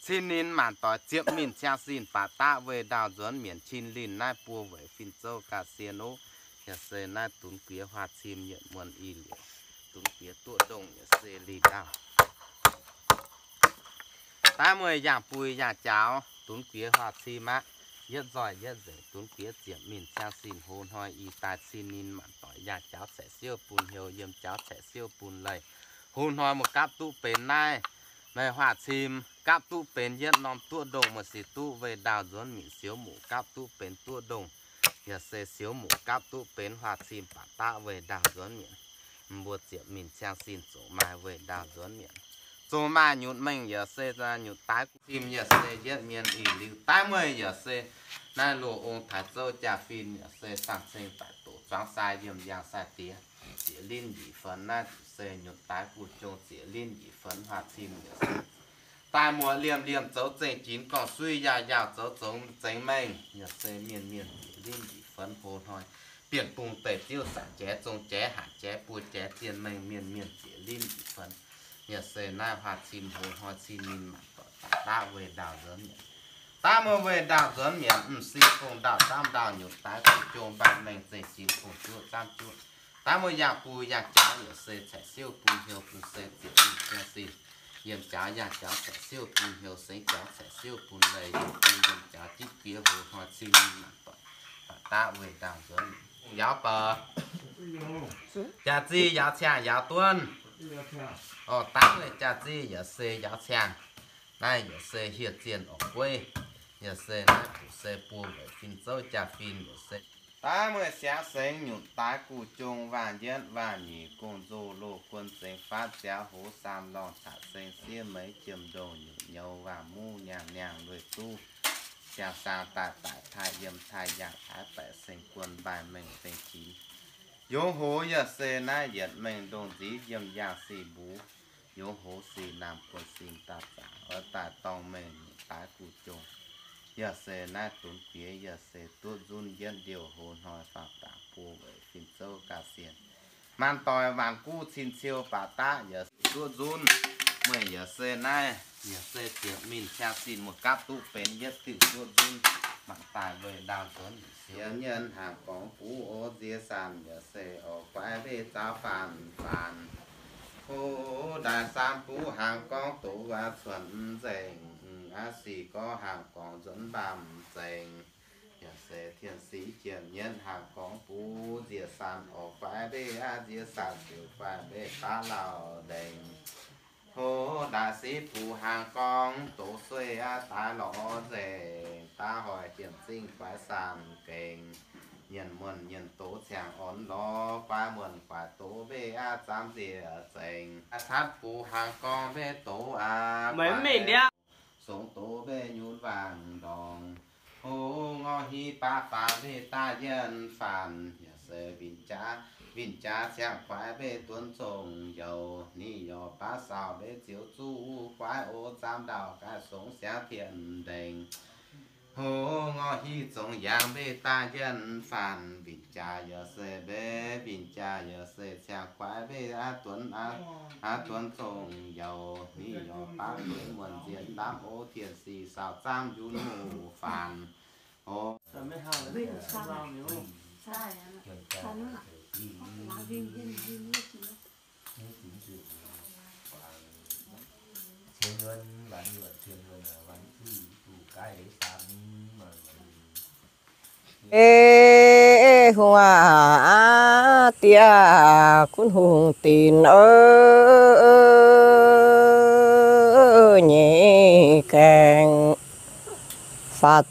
Cin ninh maanc doic ziepc mingh ciang sin baac daqv weic ndaauv nzuonx mietc, cin linh naaiv buo weic fin-zouv ga'sien oc. Yaac se naaiv dunx guiex huaah cim yietc muonz i liuz, dunx guiex duqv ndongh yaac se lih ndaauv. Daaih meih yangh buix yangh jaaux, dunx guiex huaah cim aqv. Yietv nzoih yietv nzengc, dunx guiex ziepc mingh ciang sin. Hoz hnoi i daaih cin ninh maanc doic yangh jaux ceix siouv bun hnyouv, yiem jaux ceix siouv bun leih. Hoz hnoi meih gapv duqv benx naaiv, meih huaah cim gapv duqv benx yietv norm duqv ndongh, meih sic duqv weic ndaauv nzuonx mietc sioux muqc gapv duqv benx duqv ndongh. Yaac se siouv muoc gapv duqv benx huaah cim baac daqv weih ndaauh nzuonx mi'aqv. Mbuo ziepc mingh ciang sin zoux maaih weih ndaauh nzuonx mi'aqv. Zoux maaih nyutc mengh yaac se nyutc daaih guv cim yaac se yietv mienh ih liuz daaih mueiz yaac se naaiv loz ong taaix zouv jaa-fin yaac se saang-ceng daic doqc zuangx sai yiem yaangh sai diex zieqc linv njiec fenx naaiv se nyutc daaih guv jong zieqc linv njiec fenx huaah cim yaac se daaih muoz liemh liemh zoux zengc jinx gorngv suiv yaac yaauh zoux zoux zengx mengh yaac se mienh mienh zieqc linv njiec fenx hoz hnoi bienh bung deic ziouv zanc jaaix zong jaaix hanc jaaix buo jaaix zienh mengh mienh mienh zieqc linv njiec fenx yaac se naaiv huaah cim hoz hnoi cin ninh maanc doic daaih daqv weih ndaauh nzuonx mi'aqv. Daaih mueiz weih ndaauh nzuonx mi'aqv, m'sieqv gong ndaauh zaamv ndaauh nyutc daaih guv jong mbaanh mengh zengc jinx gong juoqv zaamv juoqv. Daaih mueiz yangh bun yangh jaax yaac se caic siouv bun hnyouv bun se ziepc mingh jienv sin. Yiem jaax yangh jaax caic siouv bun hnyouv, sengx jaax caic siouv bun leih, yiem bun yiem jaax jitv jiex hoz hnoi cin ninh maanc doic daaih daqv weih ndaauh nzuonx. Yaauv baac jaax zih yaauv ciangh yaauv duonv. Oc, daaih weih jaax zih yaac se yaauv ciangh. Naaiv yaac se hieh zienh orqc gueiv. Yaac se naaiv buc se buo weic fin zouv jaa-fin yaac se daaih mueiz siangx sengx nyutc daaih guv jong waah yietv waah nyeic gong nzoh loh guon zengx faatv ziaaux hoz saam lorngh caqc seng siev meix jiem ndongh nyutc nyouz waah muv nyaangh niangh lueic duqv siang-saang daaih daic taaih yiem taaih yangh taaih baeqc seng guon mbaanh mengh zengc jinx. Yongz hoz yaac se naaiv yietc mengh ndongh nziv yiem yaangh sic mbuv. Yongz hoz sic naamh guon sin daaih zaqc oix daaih dorngh mengh nyutc daaih guv jong. Yaac se naaiv dunx bieqc yaac se duqv nzunv yietv ndiouh hoz hnoi faang dangc buo weic fin zouv ga'sie maanc doic waanc guv cin ciou baac daqv yaac duqv nzunv. Meih yaac se naaiv yaac se ziepc mingh ciang sin muoz gapv duqv benx yietv diuh duqv nzunv maanc daaih weih ndaauh nzuonx siex nyienz hnaangx gorngv buv o nzie sanc yaac se oix guaix mbeih zaux faanc faanc. Ho daaih saam buv hnaangx gorngv doz waac cuonx nzengc, aav sic gorngv hnaangx gorngv nzuonx mbaamh zengc. Yaac se tien sic ziepc nyienz hnaangx gorngv buv nzie sanc oix guaix mbeih aav nzie sanc ziouc guaix mbeih baav lauh ndengc. Ho daaih sic buv hnaangx gorngv doz sueih aav daaih lorz nzengc, daav hoic jiem zingh guaix sanc gengh. Nyienz muonh nyienz doz ciangx orn lorz guaix muonh guaix doz mbeih aav zaamv nzie zengc. Catv buv hnaangx gorngv mbeih doz aav guaix songx doz mbeih nyutc waangc ndorngx. Ho ngorc hiv baav faanx mbeih daaih yienh faanx, yaac se winh jaax, winh jaax ciangx guaix mbeih duonx zongh youz, ninh youz baav sauh mbeih ziouc zuqv guaix o zaamv ndau gaaih songx siangx tien ndengc. Ho ngorc hiv zongx yaangh mbeih daaih yienh faanx, winh jaax yaac se mbeih, winh jaax yaac se ciangx guaix mbeih aav duonx, aav duonx zongh youz, ninh youz baav dueiv muonh nzien ndaamv o tien sic sauh zaamv yunv muv faanx. Ho Eix hungh aac, diex gunv hungh dinc, nyei gaengh faatv,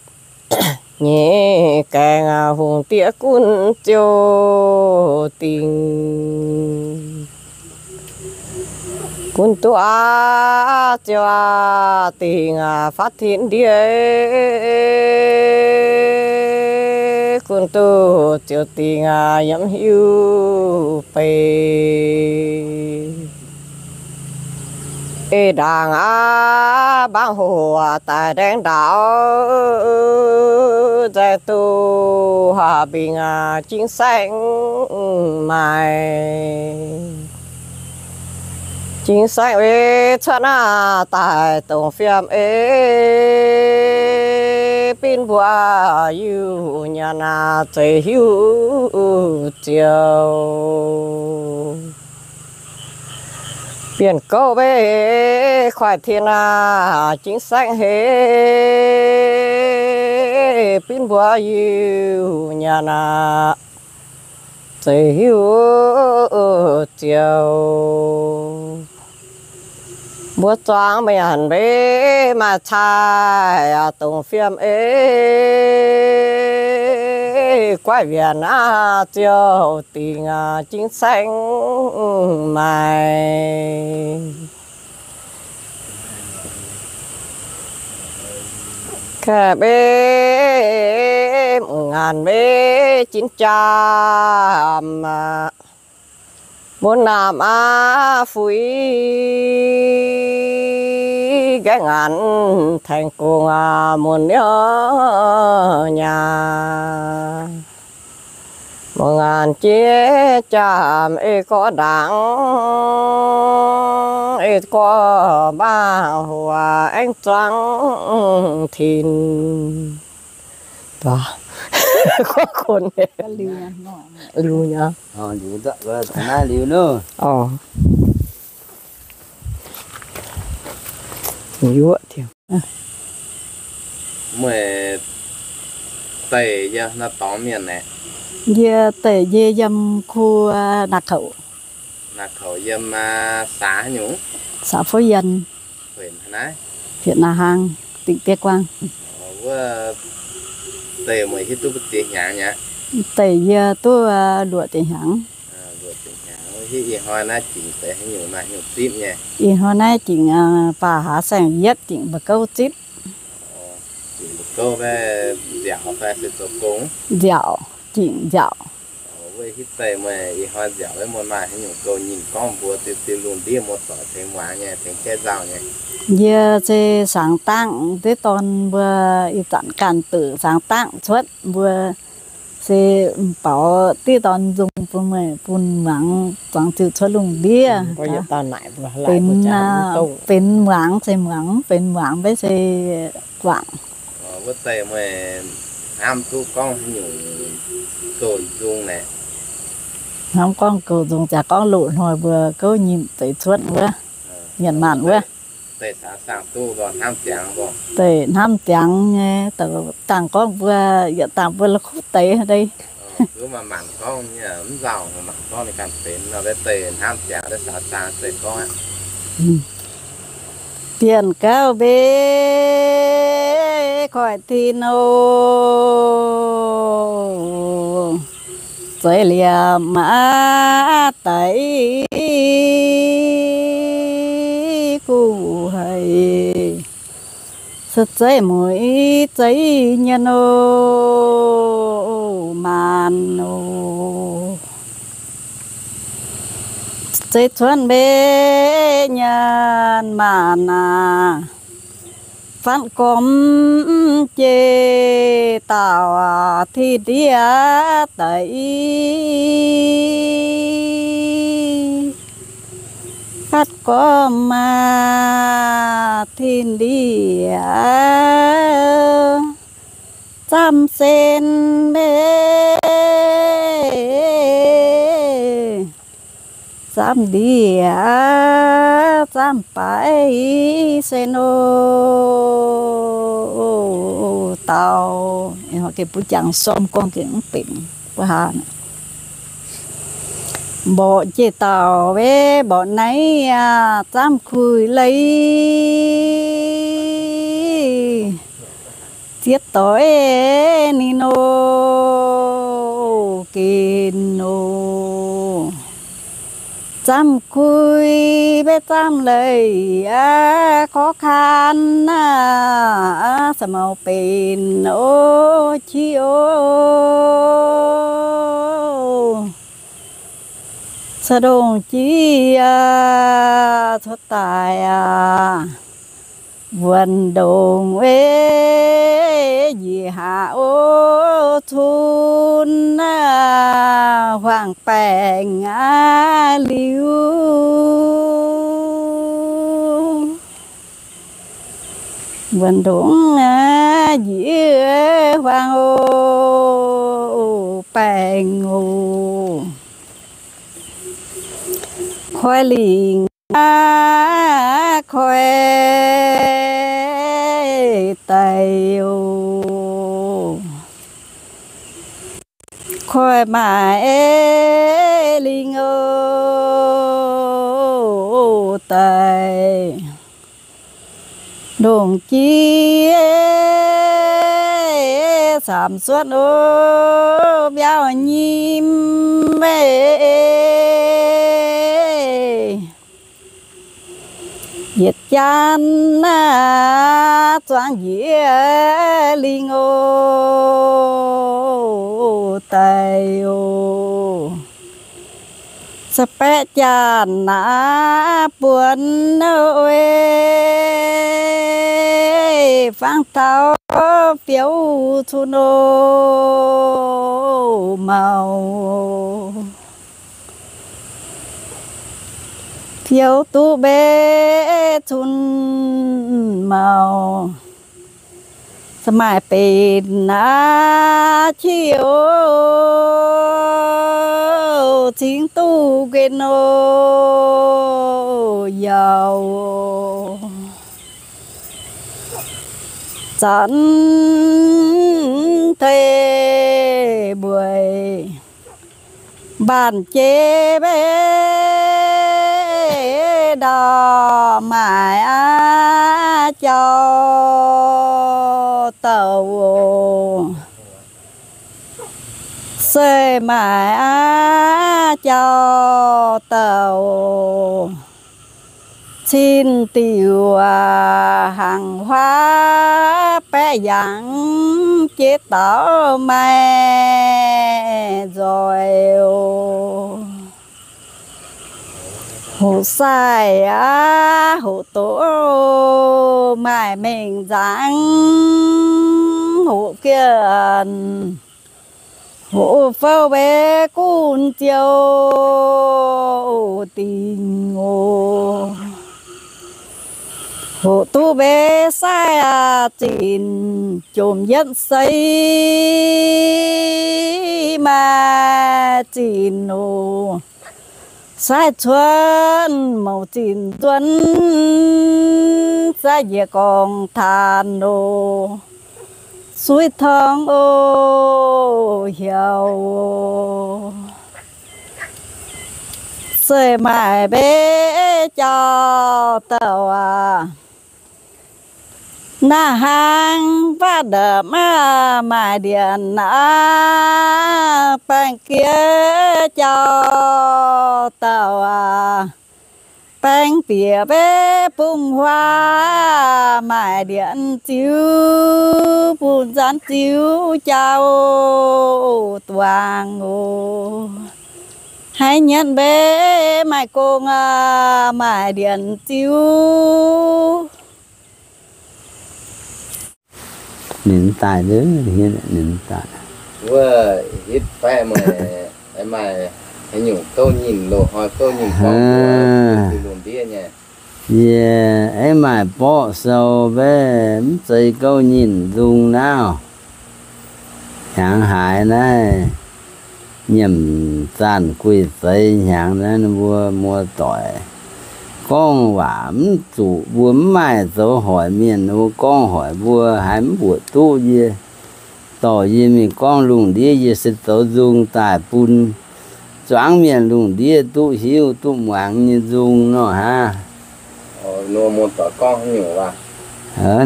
nyei gaengh hungh diex gunv ziouc dingc. Gunv duqv aqv ziouc aqv dingc aqv, faatv tin ndiev. Gunv duqv ziouc dingc aqv, yiem hiuv beiv. Eix ndaangc aqv, mbaangv hoc aqv, daaih ndaeng ndaauv, nzaeng duqv haav mbingh aqv, jingv saengv maaih. Jingv saengv ei cuotv naaiv daaih dongh fiem ei, binv mbuo Iu-Mienh aac, zeiz hiuv ziouc. Bienh gouv mbeih kuaaiv tin aac, jingv saengv heix, binv mbuo Iu-Mienh aac, zeiz hiuv ziouc. Mbuo zuangx mienh mbeih maaih cai aac, dongh fiem ei. guaiv wienx aqv, ziouc dingc jing saeng maaih. Kaeqv mbe, mv ngaanc mbe, jin jaam aqv. Mbuo naamh aqv, fuix gaengh ngaanc tengx gong aqv, mun niouv nyaah. Mbuo ngaanc jiex jaam ei gorx ndaangc, ei gorx mbaangh huaax aengx zuangx tin. Liuz nyei. Liuz nyei. Yuoqv diuh. Meih deic yiem naaiv dorngx mienh aeqv? Yie deic yie yiem kuv Naah Kouc. Naah Kouc yiem xã haaix nyungc? Xã Phú Yên, huyện Na Hang, tỉnh Tuyên Quang. Wuov deic meih hiuv duqv mbuo ziex hnyangx nyei? Deic yie duqv luoqc ziex hnyangx. Luoqc ziex hnyangx. Hiuv ih hnoi naaiv jingc deix haaix nyungc maaih haaix nyungc zipv nyei? Ih hnoi naaiv jingc baac haaix saeng yietv jingc mba'gouv zipv. Jingc mba'gouv fai nziaauc fai se zoux gong? Nziaauc, jingc nziaauc. Wuov hiuv deix meih ih hnoi nziaauc wuov, meih maaih haaix nyungc gouv nyinh gorngv mbuox diuh diuh lungh ndiev muoz-doic tengx muangx nyei, tengx jaiv nzauh nyei? Yie se sangx dangv diqv dorn mbuo ih zanc ganh duqv sangx dangv cuotv, mbuo se baaux diqv dorn nzung bun meih bun muangx zuangx ziuc cuotv lungh ndiev. Benx muangx se muangx, benx muangx maiv se guangc. Wuov deix meih hnamv duqv gorngv haaix nyungc gouv nzung naaic? Hnamv gorngv gouv nzung ziangx gorngv loz-hnoi mbuo gouv nyinh deix cuotv wuov, mienh maanh wuov. Deix hnamv ziangx nyei, dangh gorngv mbuo, yietc dangh mbuo la'kuqv deix deix. Bienh gauh mbe koiv tin oc, zeiz liemh aqv daic guv haic, se zeiv mueiz zeiv nyienh oc, maanh oc. Zeiv cuotv mbe nyienh maanh aac, fatv gormx jiex dauh ti ndiev daic. Fatv gormx maah ti ndiev, zamv sen mbe, zamv ndiev, zamv baaix sen oc, dauh. Bun jangx sorm gorngv gengh mv benx, mbuo haa mborqc jiex dauh mbe mborqc naaiv aac, zamv kuix leiz ziex doix ninh oc, gen oc. Zamv kuix mbe zamv leiz aqv, khó khăn aqv, samaux benx oc, qiex oc. Sa ndongc jiex cuotv daaih aqv, wuonh ndongc mbe njiec haac oc, cun aqv, huaang baengc aqv liuz. Wuonh ndongc aqv, njiec huaang oc, baengc oc. Koi lingc aqv, koi daic oc. Koi maaiz lingc oc, daic. Ndongc jiex camv cuotv o, biauv nyim meih. Yietc janx naaiv zuangx njiec lingh o, daic o. Za'baeqv janx naaiv buonc oc, fangx taux fiouv cun o, maux. Fiouv duqv mbev cun maux, se maaih benx aqv qiex o, cingx duqv nquen o, yaac zanc tei mbueiz. Mbaanh jeiv mbev ndau maaih aqv jauv-dauh oc. Se maaih aqv jauv-dauh oc. Cin diuc aac, hnaangx huaav baeqv yangh, jeiv daux maaih nzoih oc. Hoqc sai aqv, hoqc doqc maaih mengh nzangv, hoqc gienh, hoqc fouv mbev gunv ziouc dingc oc. Hoqc duqv mbev sai aac, zinc jomc yietv seix maaih zinc oc. Sai cuotv mouc zinc nzuonx, sai njiec gorngv taanx oc. Suiv torngv oc, heuc oc. Se maaih mbev jauv-dauh aac, naaiv hnangv faatv ndapc maaih ndienx aqv, baengh giex jauv-dauh aac. Baengh bieqc mbev bung huaav maaih ndienx ziux, bung nzanv ziux jauv duangx oc. Haiz nyienz mbev maaih gong aac, maaih ndienx ziux. Ninh daaih, ninh daaih. Wuov hitv baeqv meih, maaih haaix nyungc gouv nyinh loz-hnoi gouv nyinh gorngv mbuox lungh ndiev nyei? Yie aengx maaih borqv sou mbev mv zeiz gouv nyinh nzung naaiv. Hnyangx haaix naaiv nyiemc zaanh guih zeiz hnyangx naaiv, ninh mbuo muoz-doic gorngv waac mv zuqc, mbuo mv maaih zoux hoic mienh, ninh mbuo gorngv hoic mbuo haiz mv mbuoqc duqv yie. Dorh yie mingh gorngv lungh ndiev, yie se zoux nzung daaih bun zuangx mienh lungh ndiev duqv hiuv duqv muangx nyei nzung nor hnangv.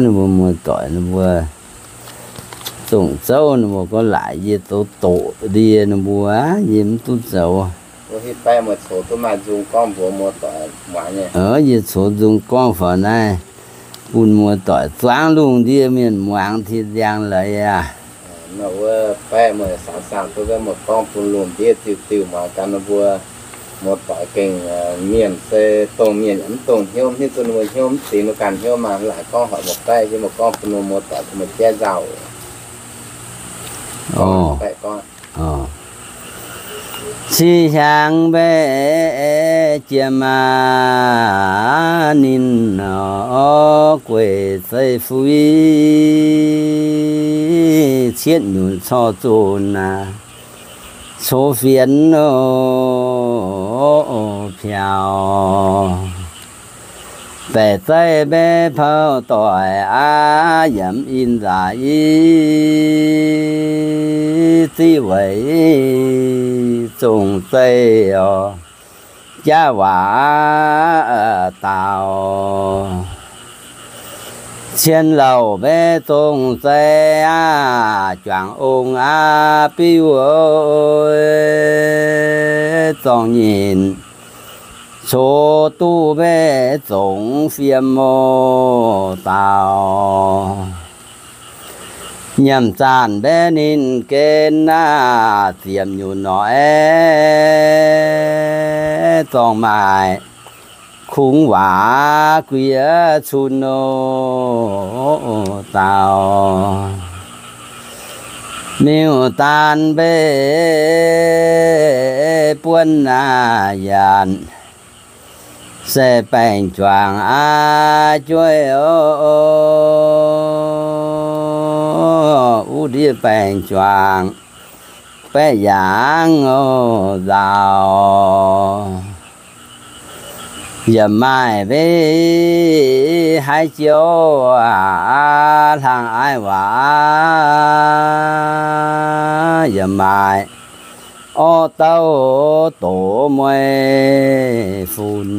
Ninh mbuo muoz-doic ninh mbuo zongh zouv, ninh mbuo gorngv laaic yie zoux doqc ndie ninh mbuo, yie mv duqv zoux. Yie coux nzung gorngv faaux naaiv bun muoz-doic zuangx lungh ndiev mienh muangx tin nziang leiz aqv. Wuov baeqv meih sangx sangx duqv gorngv bun lungh ndiev diuh diuh muangx ganh ninh mbuo. Muoz-doic gengh mienh se dongh mienh yaac mv dongh hnyouv, mv hiuv duqv ninh mbuo hnyouv mv zingx, ninh ganh hnyouv maah. Laaic gorngv hoic muoz-baeqv, yie muoz gorngv bun muoz-doic bun muoz-jaiv nzauh. Qiex hnyangx mbaeqv jiem aac, ninh gueic zeiv fui cietv nyunc corc zunc aac, cox fienx piaux. Baeqc zeiv mbaeqv pouv doic aac, yaac mv in nzaac i ziqv weic zongh zeiv oc, jaav waac daaux. Hmien lauh mbaeqc zong zei aqv, juangc ong aqv biuv, zorng nyinc coqv duqv mbaeqc zongx fiem o dauh. Nyiemc zanc mbaeqc ninh gen aqv, ziepc nyunc norqc aeqv, zorng maaih kungx waac guiex cun o dauh. Miuc-daan mbaeqc buonv aqv yanc, se baengc juangc aqv jueiv o, wuov ndiev baengc juangc baeqc yaangv o nzaaux. Yaac maaih mbaeqc haaix joux aqv, hlang aiv waac aqv. Yaac maaih orqv douv doqc mueiz-fun.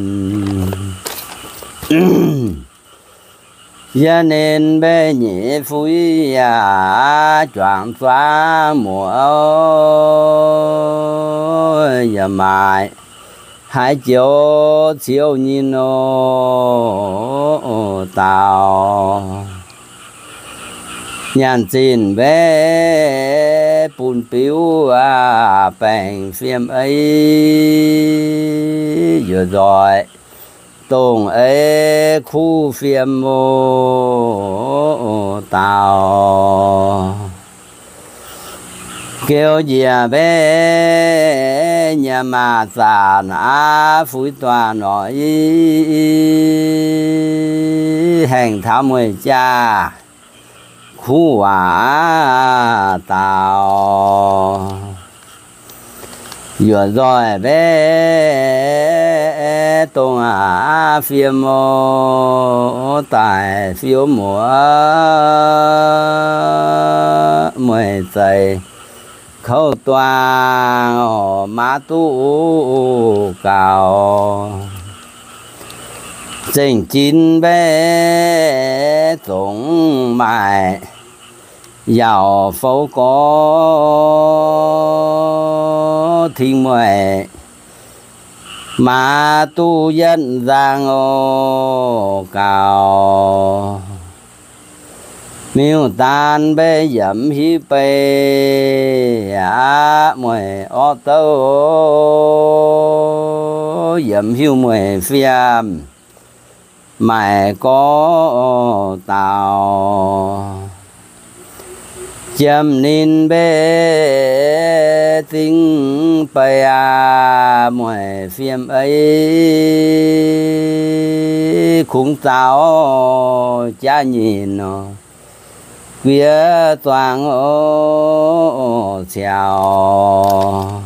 Yie ninh mbaeqc nyeic fuiv yaac juangc zuangv muoz o. Yaac maaih haaix joux ciouv nyinh o dauh. Nyaanh zinh mbaeqc bun biuv aqv, baengc fiem ei, yuoqc nzoih dongh ei kuv fiem o dauh. Geu njiec mbaeqc nyanc maac zanc aqv, fuix duaac norqc i, haengh taux mueiz jaax kuv waac dauh. Yuoqc nzoih mbaeqc dongh aqv fiem o, daaih fiuv muoz mueiz zeix kouv duaang oc, maiv duqv gaux. Zengc jinx mbaeqc zongc maaih yaauc fouv gorx, ting mueiz maiv duqv yietv nzang oc gaux. Miuc-daan mbaeqc yiemx hiuv bei aqv, mueiz orqv douv, yiemx hiuv mueiz fiem, maaih gorx dauh. Jiem ninh mbaeqc zingv bei aqv, mueiz fiem ei, kungx zaux jaav nyinh nor, guiex zuangx oc ciaux.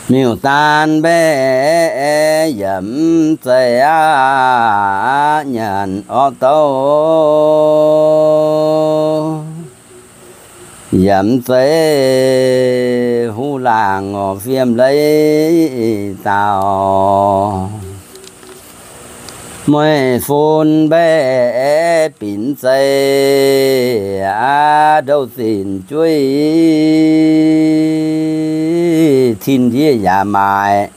Miuc-daan mbaeqc yiemx zeiz aqv, nyanc orqv douv, yiemx zeiz huv laangc oc fiem leiz dauh. Mueiz-fun mbaeqc binc zeiz aqv, ndouv zinc jueiv, tin-ndiev yaac maaih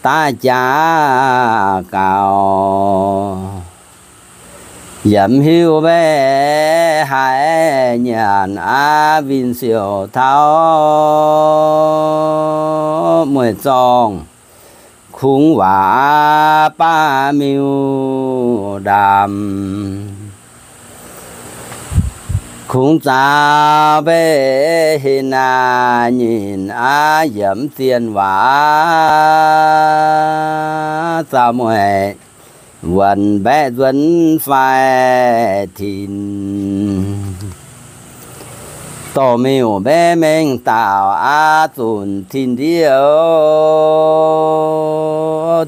daav jaax gaux. Yiemx hiuv mbaeqc haiz nyanc aqv, winh siouc taux mueiz-zorngh, kungx waac baav miuc-ndaamv. Kungx zaux mbaeqc heh naaic nyinh aqv, yiemx zienh waac zaux mueiz wuonx mbaeqc nzuonx fai tin. Dorh miuc mbaeqc mengh dauh aqv, zunc tin-ndiev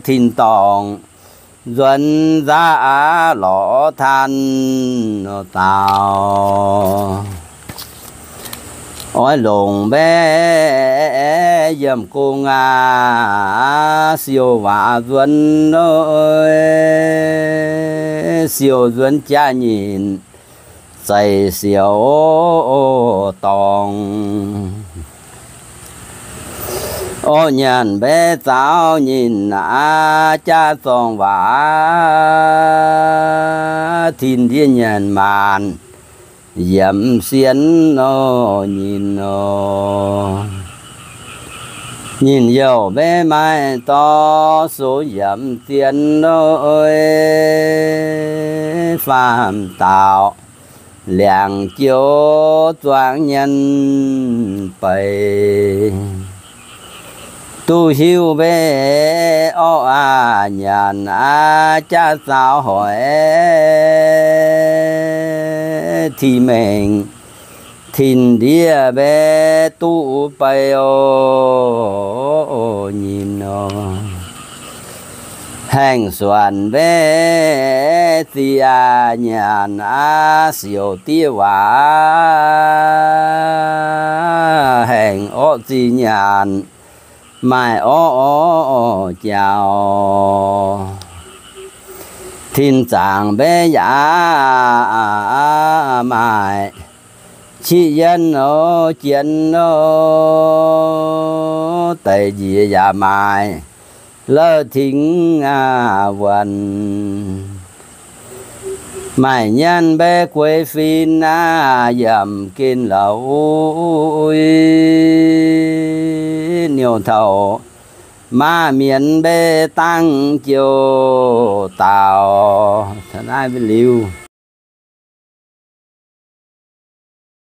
tin-dorngh nzuonx nzaqv aqv, lorz tan dauh. Oix longc mbaeqc yiem gong aqv, siou waac nzuonx, siou nzuonx jaa nyinc, zeix siou dorngx. Orv nyanc mbaeqv zaux nyinc aqv, jaav zorng waac, tin ndiev nyanc maanc, yiemx sienx nor nyinc nor. Nyinc youh mbaeqv maaih dorh sox yiemx sienx nor, faam daaux liangx jiouv zuangx nyanc beic. Duqv hiuv mbaeqv orv aac nyanc aqv, jaav zaux hoic ti mengh, tin ndiev mbaeqv duqv bei oc nyinc nor. Haengh suonc mbaeqv ziqc aac nyanc aqv, siouc diev waac, haengh orqv zinh nyanc, maaih orqv orqv jaux. Tin zaangc mbaeqv yaac maaih, qiqv yienv nor jienv nor, deix njiec yaac maaih, lauh tengx aac wuonc. Maaih nyanv mbaeqv gueix fin aac, yaac mv gen lauh, niouh taux maav mienz mbaeqv dangv jouh daaux. Naaiv liuz,